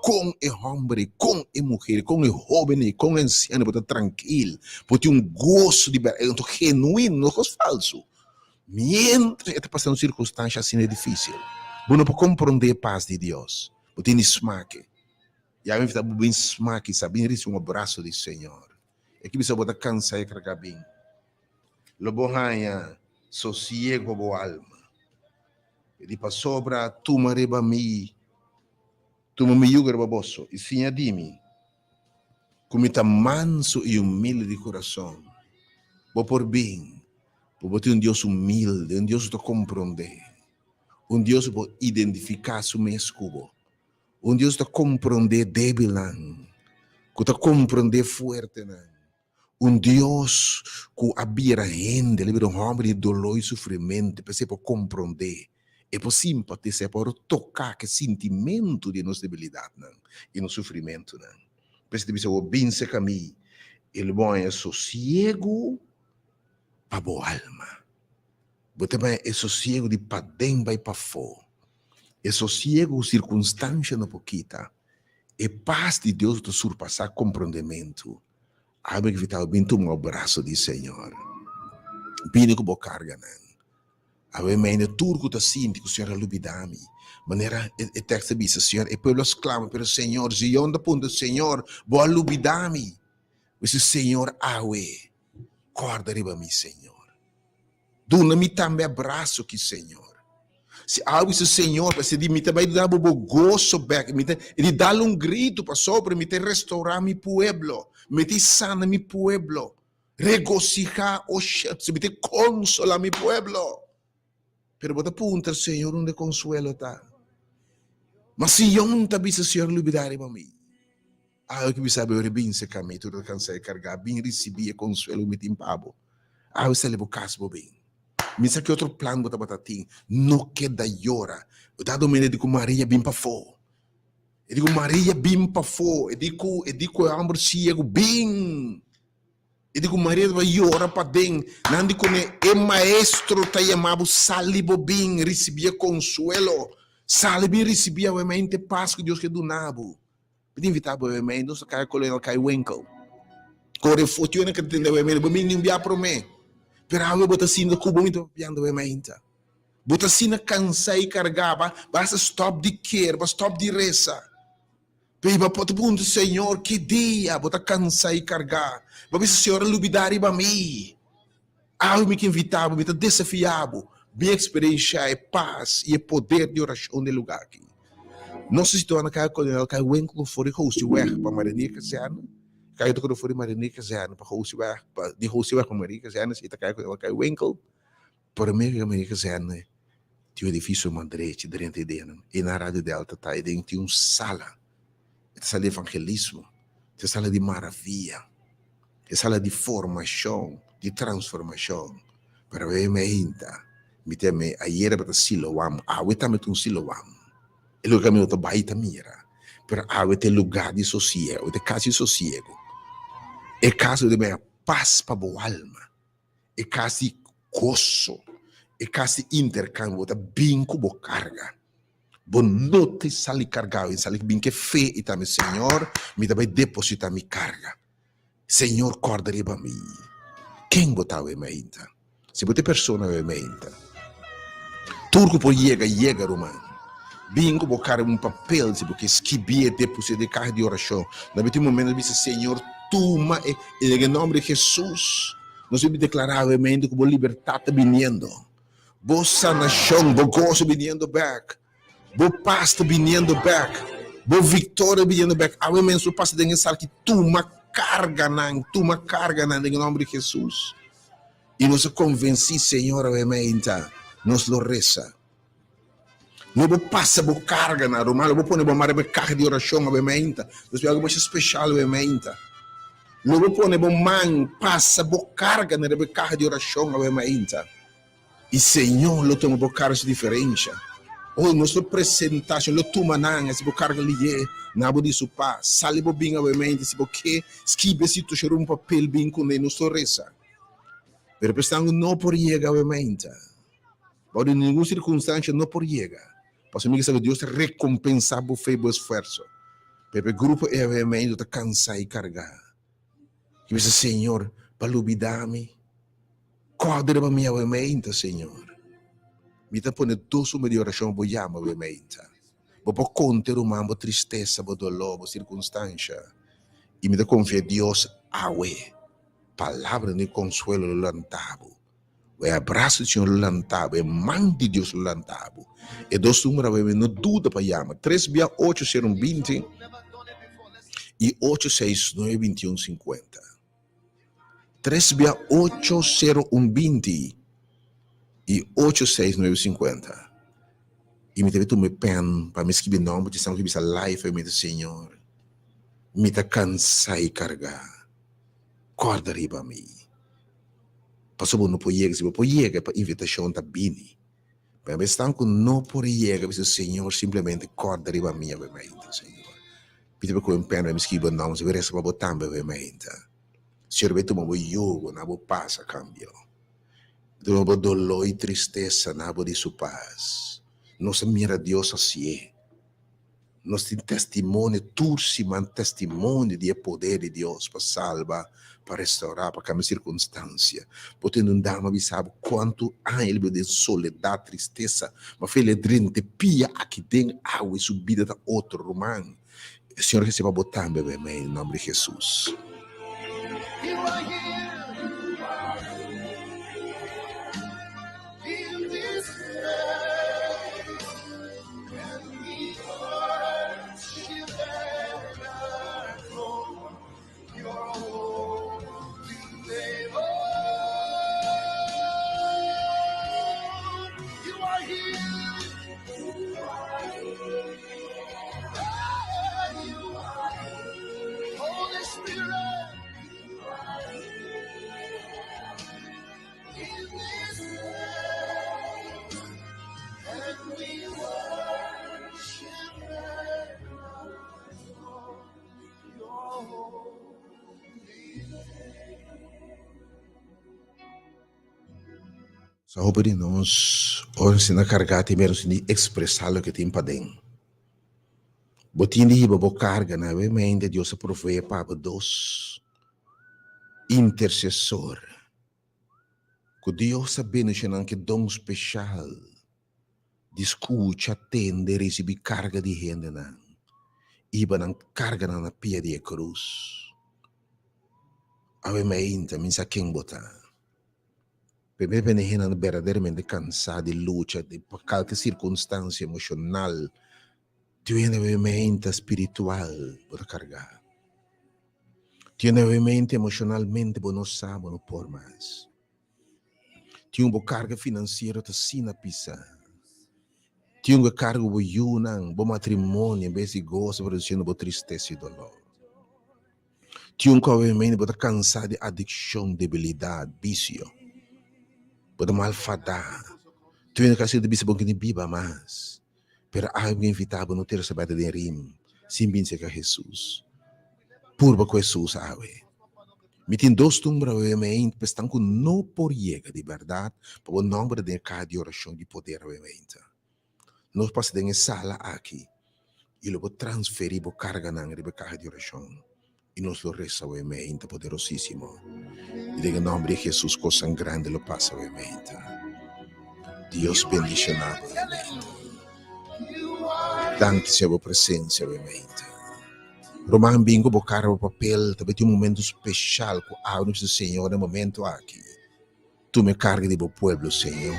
Kon e hòmber ei, kon e muher ei, kon e hóben ei, kon e ansiano por ta trankil, por tin un goso di bèrdat, anto genuino, no kos falsu. Miéntras e ta pasa un sirkunstansha asina difísil, bo no por komprondé e pas di Dios. Bo tin di smak. I ami ta bo bin smak i sa bin risibi un abraso di Señor. E ki bisa bo ta kansa e karga bin. Lo bo haña sosiego pa bo alma. E di pasobra tuma riba mi, tuma mi yugo riba boso i siña di mi, ku mi ta mansu i humilde di kurason. Bo por bin, bo por tin un Dios humilde, un Dios ku ta komprondé, un Dios ku por identifiká su mes ku bo. Un Dios ta komprondé débilnan, ku ta komprondé fuertenan. Un Dios ku a bira hende, el a bira un hòmber di doló i sufrimentu, p'esei e por komprondé, e por simpatisá, e por toká ku e sintimentu di nos debilidatnan i nos sufrimentunan. P'esei ta bisa, Bo binse kamí i lo bo haña sosiegu pa bo alma. Bo ta haña e sosiegu di paden bai pafó. E sosiegu ku sirkunstansha no por kita. E pas di Dios ku ta surpasá komprondementu. Ami ku ta bin tuma un braso di Señor. Bini ku bo karganan. Awe mende tur ku ta sinti ku Señor a lubidá mi. Manera e tekst ta bisa, Señor, e pueblo a sklama, pero Señor, Zion ta puntra, Señor, bo a lubidá mi. Bisa, Señor, awe, kòrda riba mi, Señor. Duna mi tambe abraso ki Señor. Si awe bisa Señor, pa di mi ta bai duna bo bo goso bek, mi ta di dal un gritu pasobra mi ta restaura mi pueblo, mi ta sana mi pueblo. Regosihá, o shelu, si mi ta konsolá mi pueblo. Pero bo ta puntra, Señor, unda e konsuelo ta? Ma Sion ta bisa, Señor a lubidá riba mi. Awe ki bisa bo rebinse kami tur ta kansa e kargá, bin risibí e konsuelo ku mi tin pa bo. Awe sali bo kas bo bin. Mi sa ki otro plan bo tabata tin. No keda yora. Bo ta domene di ku Maria bin pafó. E di ku Maria bin pafó. E di ku e di ku e hòmber siegu bin. E di ku Maria tabata yora paden. Nan di kuné, E maestro ta yama bo, sali bo bin risibí e konsuelo. Sali bin risibí awe mente pas ku Dios ke duna bo. Mi ta invitá bo awe mei, nos ta kai Kolonel Kai Winkel. Kore fortuna ka ta tende awe mei, bo bini un bia promé. Pero awe bo ta sinti ku bo mi ta papiando awe meinta. Bo ta asina kansá i kargá, ba basta stòp di kier, ba stòp di resa. P'ei bo por ta puntra, Señor, ki dia bo ta kansá i kargá? Bo bisa, Señor a lubidá riba mi. Awe mi ke invitá bo, mi ta desafiá bo, bin eksperenshá e pas i e poder di orashon den e lugá aki. Nos ta situá na Kaya Kolonel Kai Winkel for di Hoosiweg pa Marinier Kazerne. Kaya ta kore for di Marinier Kazerne pa Hoosiweg, pa di Hoosiweg pa Marinier Kazerne, si ta Kaya Kolonel Kai Winkel. Promé ku Marinier Kazerne tin un edifisio mas drechi drenta e denan. E na Radio Delta ta e den tin un sala. E ta sala di evangelismo, ta sala di maravia. E sala di formashon, di transformashon. Pero awe mi ainda, mi ta mi ayera tabata Siloam, awe tambe ta un Siloam. E lugar ku mi no ta bai ta mira, pero awe ta e lugar di sosiego, awe ta e kas di sosiego. E kas ku ta bini pas pa bo alma, e kas di goso, e kas di interkambio, bo ta bin ku bo karga. Bo no ta sali kargá, sali bin ku e fe i ta mi, Señor, mi ta bai depositá mi karga. Señor corda riba mi. Ken bo ta awe mainta? Si bo ta e persona awe mainta, tur ku por yega, yega ruman. Bin ku bo kara un papel si bo ke skibi e deposita den kaha di orashon. Na mi tin momento bisa, Señor, tuma e den e nomber di Jesus. Nos debe deklara awe mainta ku bo libertat ta biniendo. Bo sanashon, bo goso biniendo bek. Bo pas ta biniendo bek. Bo victoria biniendo bek. Awe mes bo pasa den e sal ki tuma carganan, tuma carganan den e nomber di Jesus. Y nos a convenci Señor awe meinta, nos lo reza. Lo bo pasa bo carganan, ruman, lo bo pone bo mara bo caha di oracion awe meinta. Nos algo masha special awe meinta. Lo bo pone bo man, pasa bo carganan riba e caha di oracion awe meinta. I Señor lo tuma bo karga su diferensha. Oh, nos lo presentá, Señor lo tuma nan, hasi bo karga lihé, na bo di su pas. Sali bo bin awemente, si bo ke, skibi e situashon riba un papel, bin kuné, nos lo resa. Pero pa esnan ku no por yega awemente, bou di ningun sirkunstansha no por yega, pasobra mi ke sa ku Dios ta rekompensá bo fe i bo esfuerso. Pero pa e grupo ei awemente ta kansá i kargá. I bisa, Señor, pa lubidá mi. Kòrda riba mi awe meinta, Señor. Mi ta pone dos numero di orashon bo yama awe meinta. Bo por konta e ruman bo tristesa, bo doló, bo sirkunstansha. I mi ta konfia Dios awe. Palabra di konsuelo lo lanta bo. E abraso di Señor lo lanta bo. E man di Dios lo lanta bo. E dos numero awe no duda pa yama. Tres bia ocho sero un binti i ocho seis nuebe binti un sinkuenta. Tres bia ocho sero un binti i ocho seis nuebe sinkuenta. I mi ta tuma e pen pa mi skibi nomber di esnan ku bisa live i mi ta Señor, mi ta kansa i kargá, kòrda riba mi. Pasobra bo no por yega, si bo por yega pa invitashon ta bini. Pero esnan ku no por yega bisa Señor simplemente kòrda riba mi awe mainta, Señor. Mi ta kohe un pen pa mi skibi bo nòmber, mi resa pa bo tambe awe mainta. Señor bai tuma bo yugo na bo pas a kambio. Tuma bo doló i tristesa na bo di su pas. Nos a mira Dios hasié. Nos tin testimonio tur siman, testimonio di e poder di Dios pa salba, pa restaurá, pa kambia sirkunstansia. Bo tende un dama bisa bo kuantu aña el biba den soledat, tristesa, ma fe el a drenta e pia aki den awe, su bida ta otro, ruman. E Señor ke sepa bo tambe, awe mei, den nomber di Jesus. Sa hopi di nos ora asina kargá tin miedu sin di ekspresá loke tin paden. Bo tin di hiba bo karga na e mente Dios a provee pa bo dos intersesor ku Dios a bendishoná nan ku e don speshal di skucha, tende, risibí karga di hendenan i hiba nan karganan na pia di e krus. Awe mainta mi sa ken bo ta. P'e bene hendenan berdaderamente kansá di lucha di pa kalke sirkunstansia emoshonal, tin hende awe mente spiritual bo ta kargá. Tin hende awe mente emoshonalmente bo no sa bo no por mas. Tin un bo karga finansiero ta asina pisá. Tin un ku karga bo yunan, bo matrimonio en bes di goso produsiendo bo tristesa i doló. Tin un ku awe bo ta kansá di adikshon, debilidat, bisio. Bo ta malfadá. Tin un ku ta bisa bo kende biba mas. Pero awe mi invitá bo no tira sabèta den rim sin bin serka Hesus. Purba ku Hesus awe. Mi tin dos tumber awe meinta pa esnan ku no por yega di bèrdat pa bo nòmber ta den e kaha di orashon di poder awe meinta. Nos pasa den e sala aki i lo bo transferí bo karganan riba e kaha di orashon i nos lo resa awe meinta poderosísimo i den e nòmber di Hesus kosnan grandi lo pasa awe meinta. Dios bendishoná bo awe meinta. Danki Señor bo presensia awe meinta. Ruman bin ku bo kara bo papel ta bai tin un momento speshal ku awe nos bisa Señor na e momento aki. Tuma e karga di bo pueblo, Señor,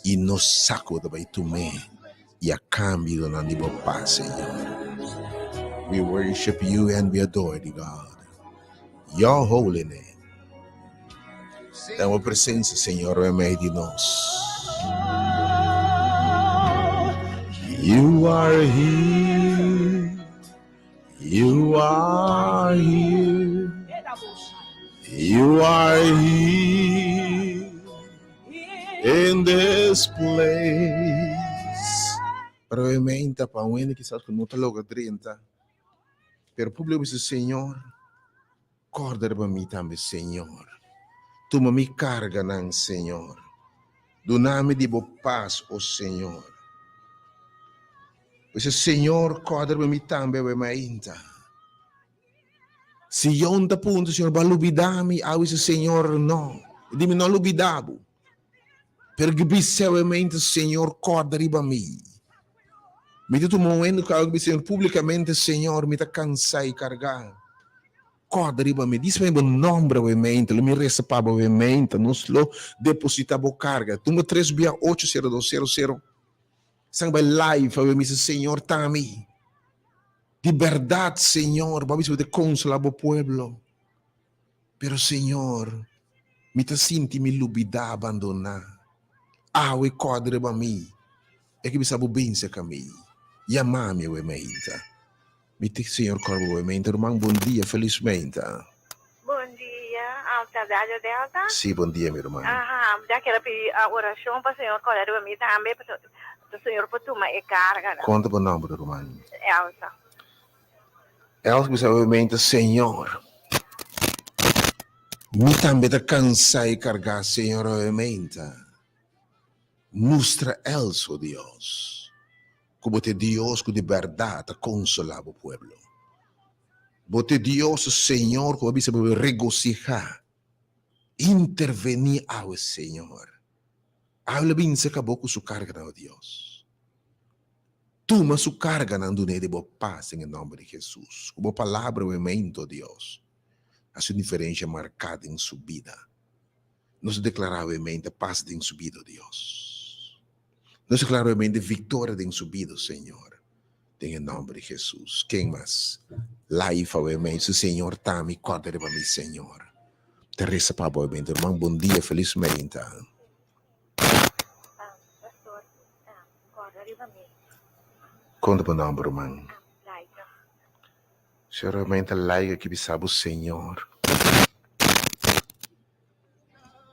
i nos sa ku bo ta bai tum'é, i a kambio duna nan di bo pas, Señor. We worship you and we adore thee, God, your holy name. Den bo presensia, Señor, meimei di nos. You are here. You are here. You are here in this place. Pero e menta pa un hende kisas ku no ta logra drenta. Pero público bisa, Señor, kòrda riba mi tambe, Señor. Tuma mi karganan, Señor. Duna mi di bo pas, o Señor. Bisa, Señor, kòrda riba mi tambe awe mainta. Sion ta puntra, Señor, bo a lubidá mi? Awe bisa, Señor, no. E di mi, No lubidá bo. Pero ki bisa awe mainta, Señor, kòrda riba mi. Mi ta tuma un hende ku awe bisa Señor públikamente, Señor, mi ta kansá i kargá. Kòrda riba mi. Dis mi bo nòmber awe meinta, lo mi resa pa bo awe meinta. Nos lo depositá bo karga. Tumba tres bia ocho sero dos sero sero. San bai live awe mi bisa Señor ta mi. Di bèrdat Señor, bo a bisa bo ta konsolá bo pueblo. Pero Señor, mi ta sinti mi lubidá, abandoná. Awe kòrda riba mi. E ke bisa bo bin serka mi. Yama mi awe meinta. Mi te Señor kòrda bo awe meinta. Ruman, bon dia, felis meinta. Bon dia, Alta Radio Delta. Sí, bon dia mi ruman. Aha, mi ta kere pidi orashon pa Señor kòrda riba mi tambe, pa Señor por tuma e karga. Konta bo nòmber, ruman? Elsa. Elsa bisa obviamente, Señor, mi tambe ta cansá i cargá, Señor, obviamente. Mustra Elsa, oh Dios, cu bo ta e Dios cu di berdad ta consolá bo pueblo. Bo ta e Dios, Señor, cu bo a bisa bo regocihá. Intervení awe, Señor. Awe lo binse ca bo cu su carganan, oh Dios. Tuma su karganan dun'é di bo pas den e nòmber di Hesus. Ku bo palabra bo mento, Dios, hasi un diferensha marká den su bida. Nos ta deklará bo mente pas den su bida, Dios. Nos ta deklará bo mente viktoria den su bida, Señor, den e nòmber di Hesus. Ken mas? Life awe mente, Señor ta mi, kòrda riba mi, Señor. Ta resa pa bo mente. Ruman, bon dia, felis meinta. Pastor, Corda riba mi. Konta bo nomber ruman. Laika. Señor menta Laika ki bisa bo Señor.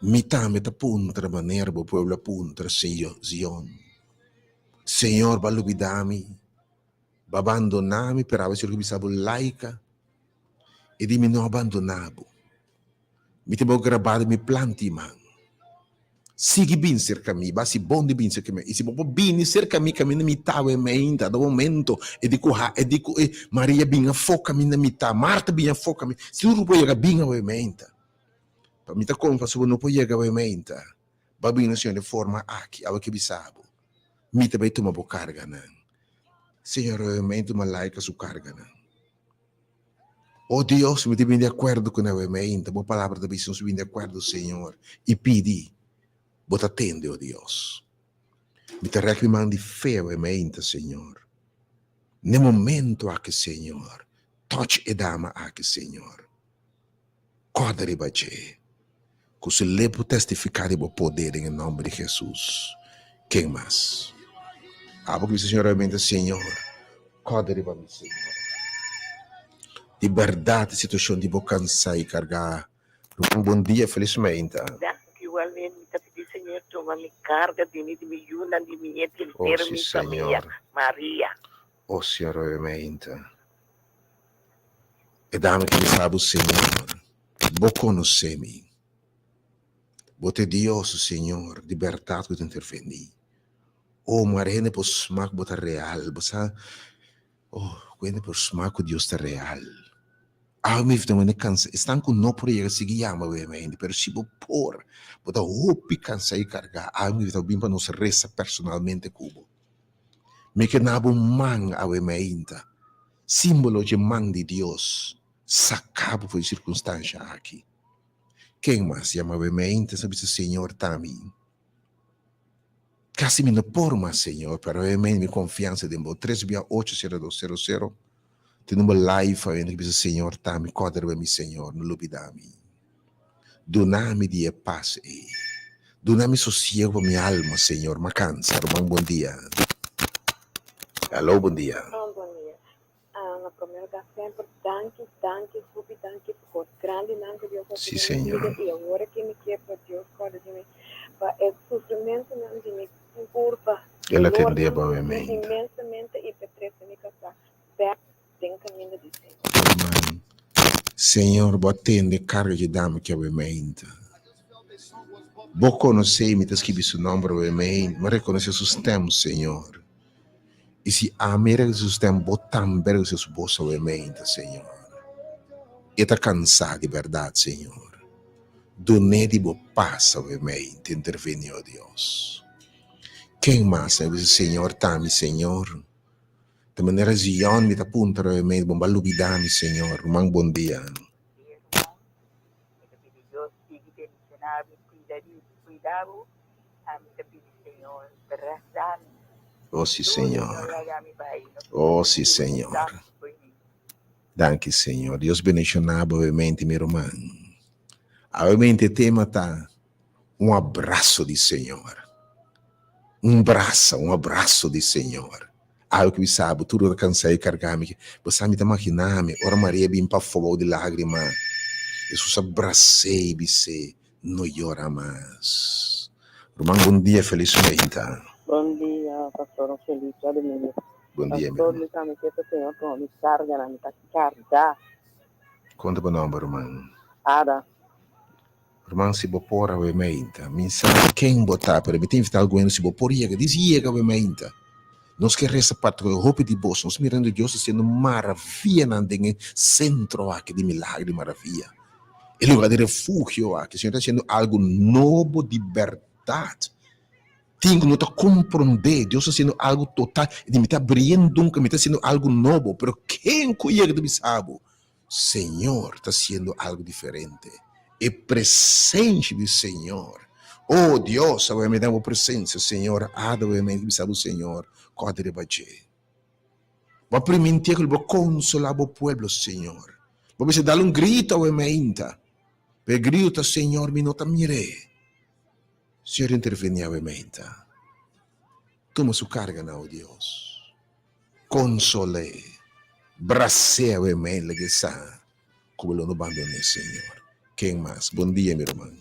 Mi tambe ta puntra manera bo pueblo a puntra Zion. Señor bo a lubida mi, bo a bandona mi, pero awe Señor ki bisa bo Laika e di mi no a bandona bo. Mi tin bo grabado mi planta i man. Sigui bin serka mi, bo hasi bon di bin serka mi. I si bo por bini serka mi kaminda mi ta awe mainta, na momento e di ku ha, e di ku e Maria bin afó kaminda mi ta, Marta bin afó kaminda, si tur por yega bin awe mainta. Pa mi ta konfia si bo no por yega awe mainta, bo a bini na Señor den forma aki, awe ke bisa bo, mi ta bai tuma bo karganan. Señor awe mainta tuma Laika su karganan. O Dios, mi ta bin di akuerdo ku nan mainta. Bo palabra ta bisa nos bin di akuerdo, Señor, i pidi. Bo ta tende, o Dios. Mi ta rèk mi man di fe awe mainta, Señor. N'e momento aki, Señor, touch e dama aki, Señor. Kòrda riba dje, ku su lep por testifiká di bo poder den e nòmber di Hesus. Ken mas? Abo ku bisa Señor awe mainta, Señor, kòrda riba mi, Señor. Di bèrdat e situashon di bo kansá i kargá. Ruman, bon dia, felis mainta. Danki igualmente. Mi ta pidi Señor tuma mi karga di mi, di mi yunan, di mi ñet, di Oh, henter si, mi famia. Señor. Maria. Oh, Señor, awe mainta. E dama ki bisa bo, Señor, bo konosé mi. Bo ta e Dios, Señor, di bèrdat ku ta intervení. Oh, mara hende por smak bo ta real. Bo sa, oh, ku hende por smak ku Dios ta real. Awe mi ta wende kansa. Esnan ku no por yega sigui yama weme hende, pero si bo por, bo ta hopi kansa i kargá. Awe mi ta bin pa nos resa personalmente ku bo. Mi ke na bo man awe mainta. Símbolo dje man di Dios saká bo for di sirkunstansha aki. Ken mas yama bo mainta sa bisa Señor ta mi? Kasi mi no por mas Señor, pero awe mainta mi konfiansa den bo. Tres bia ocho sero dos sero sero. Tene bo life awe ki bisa Señor ta mi, kòrda riba mi Señor, no lubida mi. Duna mi di e pas ei. Duna mi sosiego pa mi alma, Señor. M'a cansa. Ruman, bon dia. Hallo, bon dia. Bon dia. Na prome lugar semper danki, danki, hopi danki pa kos grandinan ku Dios a Sí, hasi den mi Señor. bida i awor aki mi kier pa Dios kòrda di mi pa e sufrimentunan di mi kurpa, El a tende dolornan bo mi obviamente. inmensamente i pa trese mi kasá bèk den kaminda di Señor. Amen. Señor, bo a tende karga dje dama ki awe mainta. Bo konosé, mi ta skibi su nòmber awe mainta, mi a rekonosé su stèm, Señor. I si ami rekonosé su stèm, bo tambe rekonosé su bos awe mainta, Señor. E ta kansá di bèrdat, Señor. Dun'é di bo pas awe mainta, intervení, o Dios. Ken mas a bisa, Señor, ta mi, Señor? Ta manera Zion mi ta puntra e mes, Bon ba lubida mi, Señor. Ruman, bon dia. Dia ruman, mi ta pidi Dios sigui bendiciona bo y cuida di cuida bo, ami ta pidi Señor brasa mi Oh si, duro, no Señor. laga mi bay, no Oh pidi si, cu Señor. tanto por mi. Danki, Señor. Dios bendiciona bo obviamente, mi ruman. Obviamente e tema ta un abraso di Señor. Un brasa, un abraso di Señor. Algo ki bisa bo, tur ora kansa i karga mi. Bo sa mi ta magina mi, ora Maria bin pafó bou di lagrima, Hesus a bras'é i bis'é, No yora mas. Ruman, bon dia, felis mainta. Bon dia, pastor, un felis djadumingu. Bon dia, mi Pastor, ruman. mi tambe ke pa Señor tuma mi karganan, mi ta karga. Konta bo nomber, ruman. Ada. Ruman si bo por awe mainta, mi sa ken bo ta, pero mi ta invita algun hende si bo por yega, dis yega awe mainta. Nos ke resa parti ku e hopi di bos, nos mirando Dios hasiendo maravianan den e sentro aki di milagro di maravia. E lugar di refugio aki, Señor ta hasiendo algu nobo di bèrdat. Tin ku no ta komprondé, Dios ta hasiendo algu total, di mi ta abriendo un kaminda, mi ta hasiendo algu nobo, pero ken ku yega ta bisa bo? Señor ta haciendo algo diferente. E presencia di Señor. Oh Dios, awe mi den bo presencia, Señor. Ada awe mi bisa bo, Señor, kòrda riba dje. Bo a primintié ku lo bo konsolá bo pueblo, Señor. Bo mester dal un grito awe mainta. Pero e grito ta, Señor, mi no ta mir'é. Señor, intervení awe mainta. Tuma su karganan, oh Dios. Konsol'é, bras'é awe mei lag'é sa ku bo lo no bandon'é, Señor. Ken mas? Bon dia, mi ruman.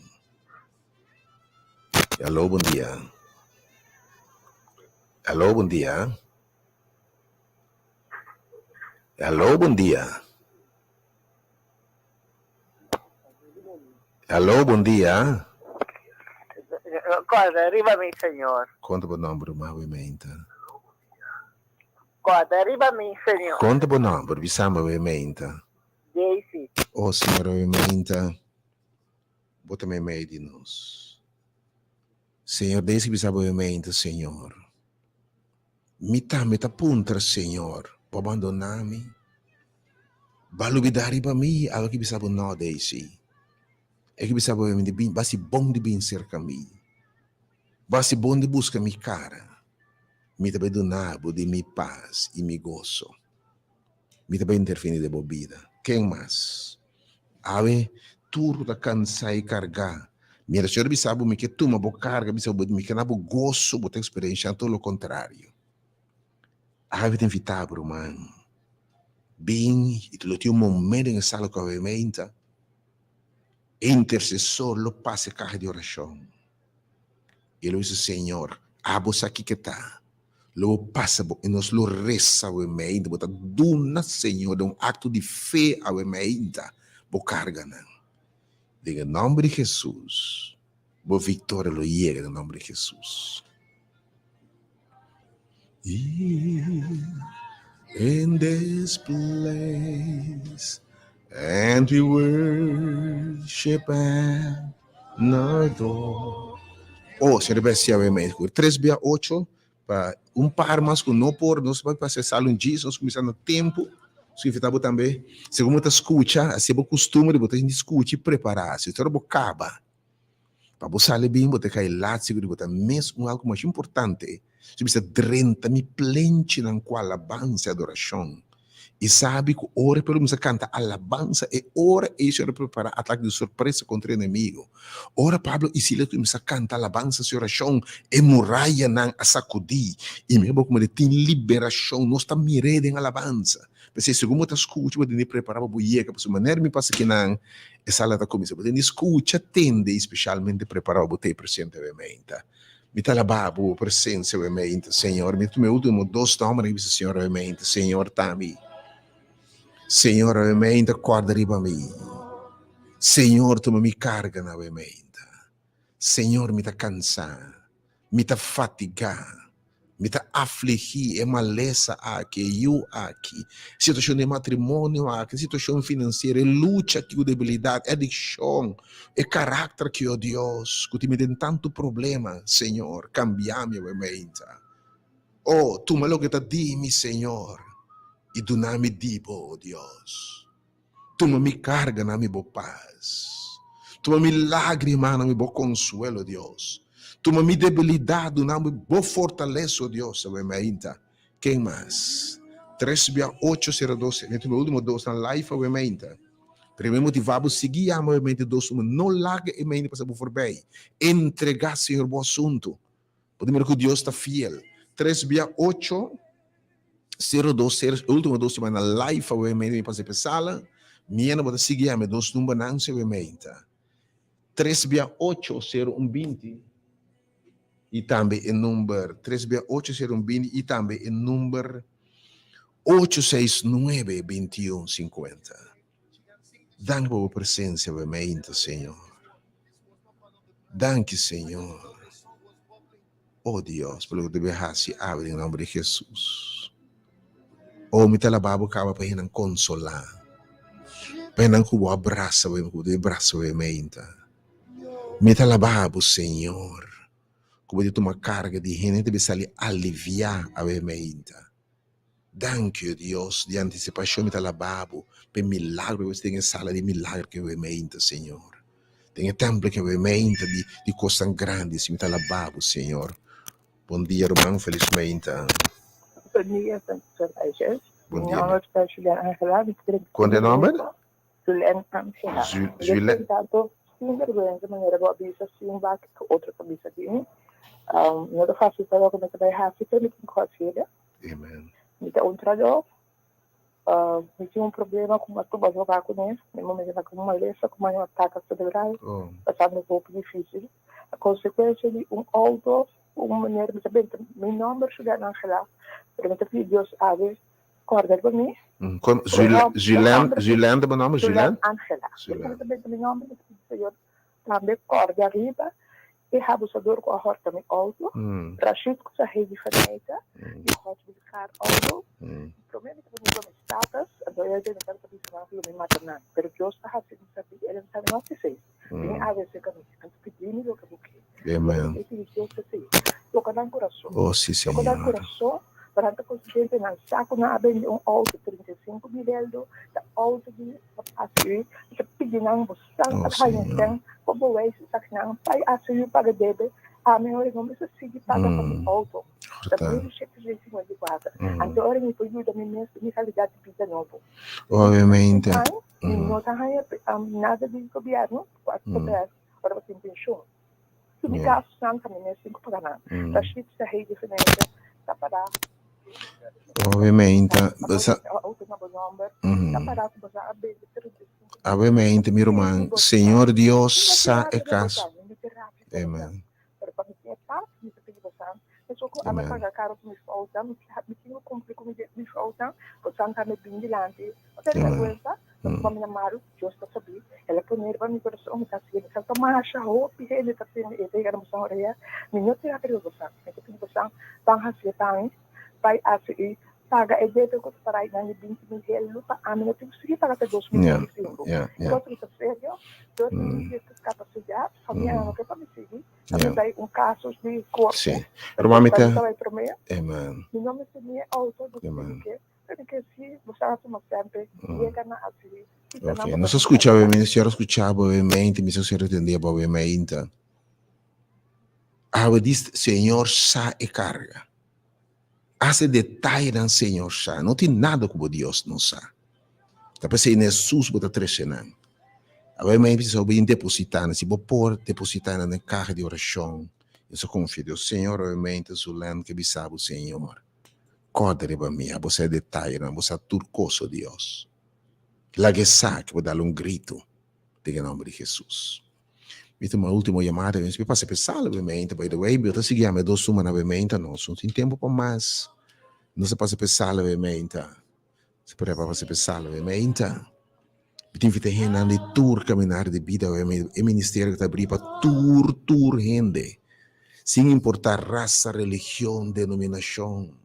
Aló, bon dia. Aló, bon dia. Aló, bon dia. Aló, bon dia. Kòrda riba mi, Señor. Kon ta bo nòmber, ruman awe meinta? Kòrda riba mi, Señor. Kon ta bo nòmber? Bisa mi awe meinta. Daisy. Oh, Señor, awe meinta bo ta meimei di nos. Señor, Daisy bisa bo awe meinta, Señor, mi tambe ta puntra, Señor, bo a bandoná mi? Bo a lubidá riba mi? Awe ki bisa bo no, Daisy. E ki bisa bo mi di bin, basi bon di bin serka mi. Basi bon di buska mi kara. Mi ta bai duna bo di mi pas i mi goso. Mi ta bai interveni den bo bida. Ken mas? Awe, tur ku ta kansá i kargá. Mira, Señor a bisa bo, mi ke tuma bo karga, bisa bo, mi ke na bo goso, bo ta eksperenshá tur lo kontrario. Awe ta invitá bo, ruman, bin i lo tin un momento den e sala ku awe meinta. E intersesor lo pasa e kaha di orashon i lo bisa, Señor, abo sa kiko ta. Lo bo pasa bo i nos lo resa awe meinta. Bo ta duna Señor den un akto di fe awe meinta bo karganan. Den e nòmber di Hesus, bo viktoria lo yega den nòmber di Hesus. In this place and we worship and adore. Oh, Señor bestia we me 3 bia 8 pa un par mas ku no por nos bai pasa sala un djis nos kuminsá na tempu su invitá bo tambe segun bo ta skucha hasi bo kustumber bo ta sinti skucha i prepará si ora bo kaba Pa bo sali bin bo ta kai lat sigur di bo ta mes un algu masha importante si bisa drenta mi plenchinan ku alabansa i adorashon i sabi ku ora e pueblo kuminsa kanta alabansa e ora ei Señor a prepara atake di sorpresa kontra e enemigo. Ora Pablo i Silas kuminsa kanta alabansa i orashon e murayanan a sakudi i mira bo kuma di tin liberashon nos ta mir'é den alabansa. P'esei segun bo ta skucha bo tin di prepara pa bo yega pasobra manera mi pasa kinan e sala ta kuminsá bo tin di skucha, tende i spesialmente prepara pa bo ta e presente awe meinta. Mi ta alabá bo presensia awe meinta, Señor. Mi ta tuma e ultimo dos nòmbernan ki bisa Señor awe meinta. Señor ta mi. Señor awe meinta kòrda riba mi. Señor tuma mi karganan awe meinta. Señor mi ta kansá. Mi ta fatigá, mi ta afligí, e malesa aki, e yu aki, situashon di matrimonio aki, situashon finansiero, e lucha aki ku debilidat, e adikshon, e karakter aki, o Dios, ku tin mi den tantu problema, Señor, kambia mi awe meinta. O, tuma loke ta di mi, Señor, i duna mi di bo, o Dios. Tuma mi karga na mi bo pas. Tuma mi lágrima na mi bo konsuelo, Dios. Tuma mi debilidat, duna mi bo fortalesa, o Dios. Awe mainta. Ken mas? Tres bia ocho sero dos. Mi tuma e ultimo dos nan live awe mainta. Pero mi motiva bo sigui yama awe mainta dos numero. No laga e mainta pasa bo forbij. Entrega Señor bo asuntu. Bo ta mira ku Dios ta fiel. Tres bia ocho, sero dos sero, e ultimo dos semana live awe meinta mi pasa pe sala, miena bo ta sigui yama e dos numbernan si awe meinta. Tres bia ocho, sero un binti, i tambe e number tres bia ocho, sero un binti, i tambe e number ocho seis nuebe, binti un sinkuenta. Danki pa bo presensia awe meinta, Señor. Danki Señor. Oh Dios, pa loke bo ta hasi awe den nomber di Jesus. Oh, mi ta alabá bo kaba pa hennan konsolá, pa hennan ku bo a brasa awe, ku bo ta brasa awe meinta. Mi ta alabá bo, Señor, ku bo ta tuma karga di hende ta sali aliviá awe meinta. Danki, o Dios, di antisipashon mi ta alabá bo pa e milagro ku den e sala di milagro ku awe meinta, Señor. Den e tèmpel ku awe meinta di di kosnan grandi, si mi ta alabá bo, Señor. Bon dia, ruman, felis meinta. Bon dia, Pastor Isaac. Bon Mi dia. nòmber ta Julian Angela. Mi ta Kon ta e nòmber? Julian Angela. Ju- Mi ta Julian. pregunta bo sin vergüenza manera bo a bisa sin wak ku otro ta bisa di mi. Um, no ta fácil pa loke mi ta bai hasi, pero mi tin ku hasié. Amen. Mi ta un trahador. Mi tin un problema ku mi a tuba zoga kuné. Mi momento ta ku un malesa ku mi a ataka serebral, pasando hopi difisil. A konsekuensia di un outo, un manera mi ta benta mi nòmber Juliana Angela, pero mi ta pidi Dios awe kòrda riba mi. Kon Julian, Julian ta bo nòmber? Julian Angela. Mi ta benta mi nòmber, mi ta pidi Señor tambe kòrda riba. E abusador ku a hòrta mi outo, Rashid ku sa hei di Faneita, di Hot Wheels Car Auto. Promé mi tabata mira mi status, anto e mi tabata bisa nan ku lo mi mata nan. Pero Dios a hasi mi sabí, el a bisa mi, no hasi esei. Bin awe serka mi, anto pidi mi loke bo ke. E pidi Dios esei. Toka nan kurason. Toka nan kurason pa nan ta konsiente nan sa ku nan a bende un outo 35.000 eldo, ta outo di ACU. Mi ta pidi nan bo San a haña sen pa bo wijs esaki-nan pai haci yu paga debe, ami ora no mester sigui paga pa mi auto. Ta 1754. Anto ora mi por yuda mi mes den mi calidad di bida nobo. Obviamente. Mi no ta haña nada di gobierno cu a poder ora bo tin pensioen. Tur mi gastunan ta mi mes tin cu paga nan. Rashid Sahedi Gemeente ta para. Obviamente. Obviamente, mi ruman, Señor Dios sa e caso. Amen. Amen. Amen. Bai ACI paga e debe ku ta para nan di 20.000 helu pa ami no tin ku sigui paga te 2025. Kos ku ta serio, Dios ta mi di kapasidat, famia nan no ke pa mi sigui, ta mi bai un kaso di korte, Sí. Ruman mi ta ta bai promé, Amen. mi no mester ni e outo, no mester ni ke, pero mi ke si bo sa tuma semper yega na ACI, kita nan Ok, bo nos ta a skucha obviamente, señor a skucha bo obviamente, mi sa señor a tende bo obviamente. Awe di Señor sa e karga. Hasta detayenan Señor sa. No tin nada ku bo Dios no sa. Ta p'esei na Hesus bo ta trese nan. Awe mi bisa bo bin depositá nan. Si bo por depositá nan den kaha di orashon, nos a konfia Dios. Señor, obviamente Zulen ke bisa bo, Señor, kòrda riba mi. Abo sa e detayenan, bo sa tur kos, o Dios. Laga e sa ke bo dal un gritu den e nòmber di Hesus. Mi tuma ultimo yamada mi pasa pe sala obviamente by the way mi ta sigui yama e dos suma na obviamente nos no tin tempo pa mas nos a pasa pe sala obviamente se por pa pasa pe sala obviamente mi ta invita hendenan di tur caminar di bida obviamente e ministerio ta abri pa tur tur hende sin importa rasa religion denominacion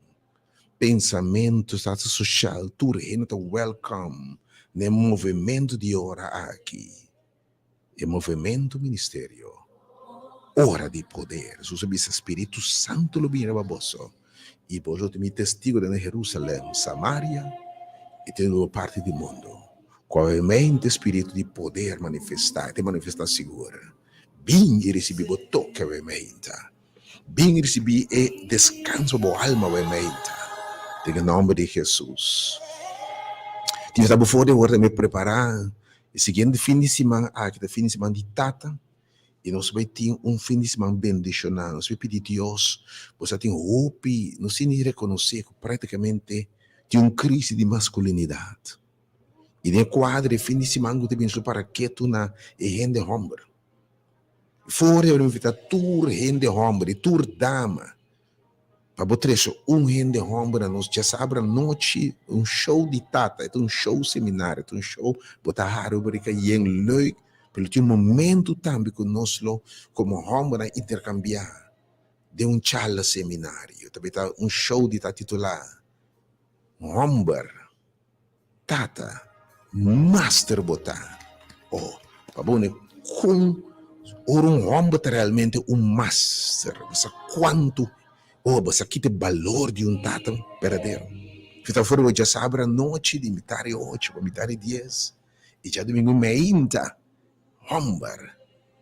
pensamento status social tur hende ta welcome na e movimento di ora aki. E movementu ministerio, Ora di poder. Hesus a bisa, Spiritu Santu lo bini riba boso, i boso lo ta mi testigu den Herusalèm, Samaria, i te otro parti di mundu. Kualmente spiritu di poder manifestá, e ta manifestá sigur. Bin i risibí bo toke awe-meinta. Bin i risibí e deskanso pa bo alma awe-meinta. Den e nòmber di Hesus. Tin ta bo for di awor tambe prepará E siguiente fin di siman aki ta fin di siman di Tata i nos bai tin un fin di siman bendishoná. Nos bai pidi Dios bo sa tin hopi, nos tin di rekonosé ku práktikamente tin un krisi di maskulinidat. I den e kuadro e fin di siman ku ta bini su para ketu na e hende hòmber. For di a invitá tur hende hòmber i tur dama. Pa bo trese un hende homber na nos djasabra nochi, un show di tata, e ta un show seminario, e ta un show bo ta hari bo rica yen leuk, pero tin un momento tambe cu nos lo como hombernan intercambia den un charla seminario, ta ta un show di ta titula Homber. Tata, master bo ta. Oh, pa bo ne kon ora un homber ta realmente un master, bo sa kuantu, oh, bo sa kita e balor di un tata berdadero. Si ta for bo djasabra anochi di mitar di ocho pa mitar di dies, i djadumingu meinta, homber,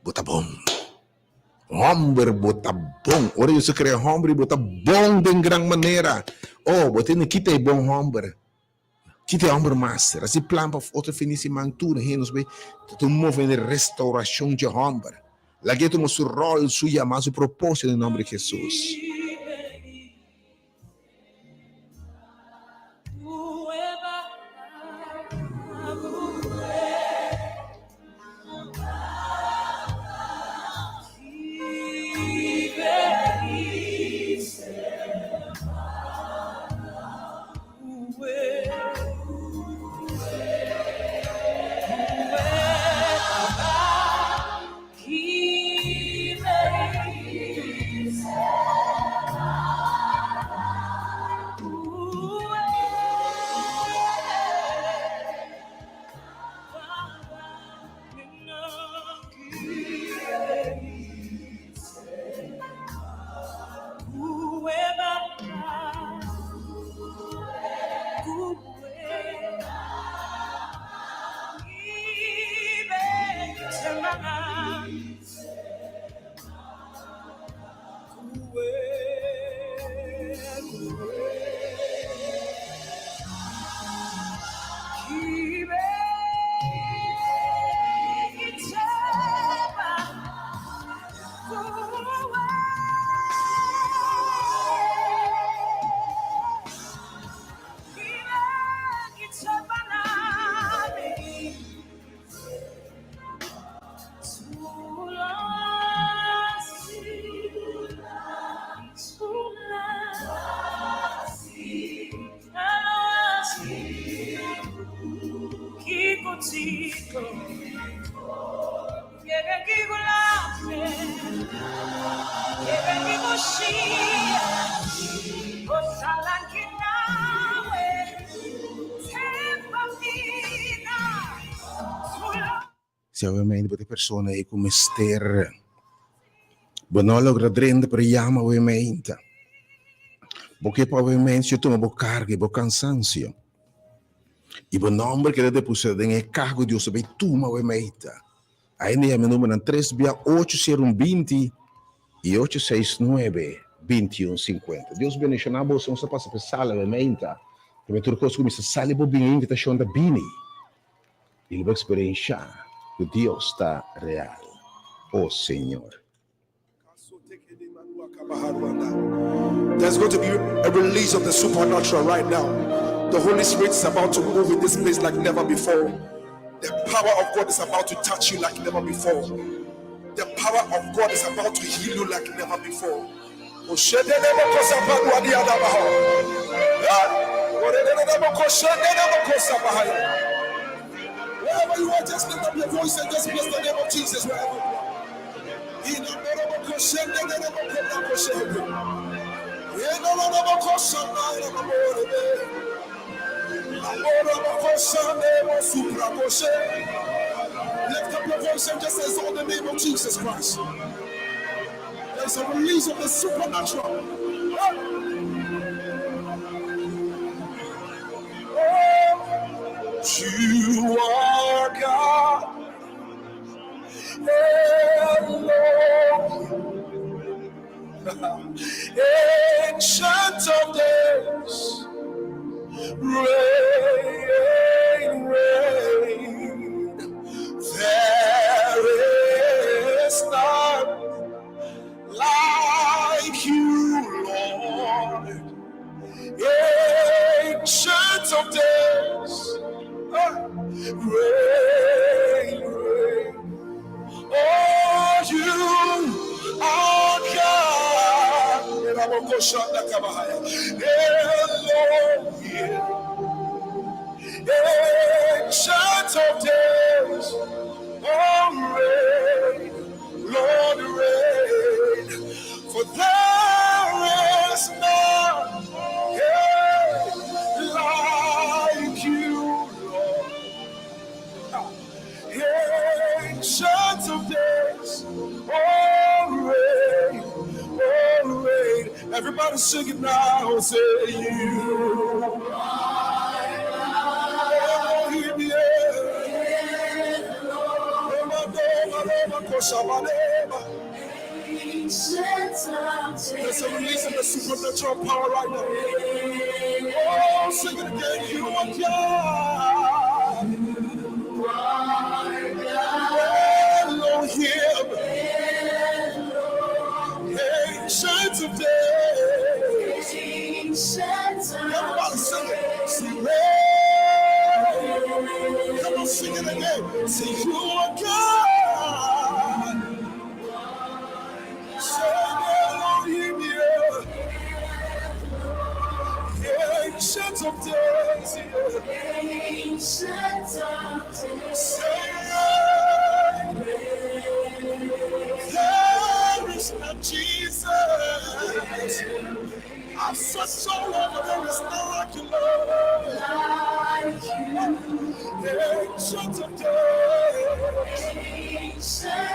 bo ta bon. Homber bo ta bon. Ora Dios a krea homber, bo ta bon den gran manera. Oh, bo tene kita e bon homber. Kita e homber master. Asi plan pa otro fin di siman tur hende nos bay ta un move di restauracion dje homber. Lag'e tuma su rol, su yama, su proposito den nomber di Jesus. Si awe bo ta e persona ei ku mester, bo no a logra drenta pero yama awe meinta. Bo ke pa awe meinta tuma bo karga i bo kansansio. I bo nòmber keda depositá den e kaha ku Dios a bai tuma awe meinta. Ainda yama e numbernan tres bia ocho sero un binti i ocho seis nuebe binti un sinkuenta. Dios bendishoná boso. Nos ta pasa pa e sala awe meinta. Tambe tur kos ku mi sa sali bo bin e invitashon ta bini. I lo bo eksperenshá ku Dios ta real. O Señor. There's going to be a release of the supernatural right now. The Holy Spirit is about to move in this place like never before. The power of God is about to touch you like never before. The power of God is about to heal you like never before. Wherever you are, just lift up your voice and just bless the name of Jesus wherever you are. Lift up your voice and just exalt the name of Jesus Christ. There's a release of the supernatural. Oh, you are God. Elohim. Ancient of days, reign, reign. There is none like you, Lord. Ancient of days, reign, reign. Oh, you are God. Elohim. Ancient of days, oh, reign, Lord, reign. For there is none yeah, like you, Lord. Ancient of days, oh, reign, oh, reign. Everybody sing it now, say you. Elohim, yeah. There's a release of the supernatural power right now. Oh, sing it again. You are God. Elohim. Ancient of days. Everybody sing it. Sing it. Come on, sing it again. Say you are God. Say Elohim, yeah. Ancient of days, yeah. Say there is no Jesus. I've searched all over, there is none like you, Lord. Ancient of days.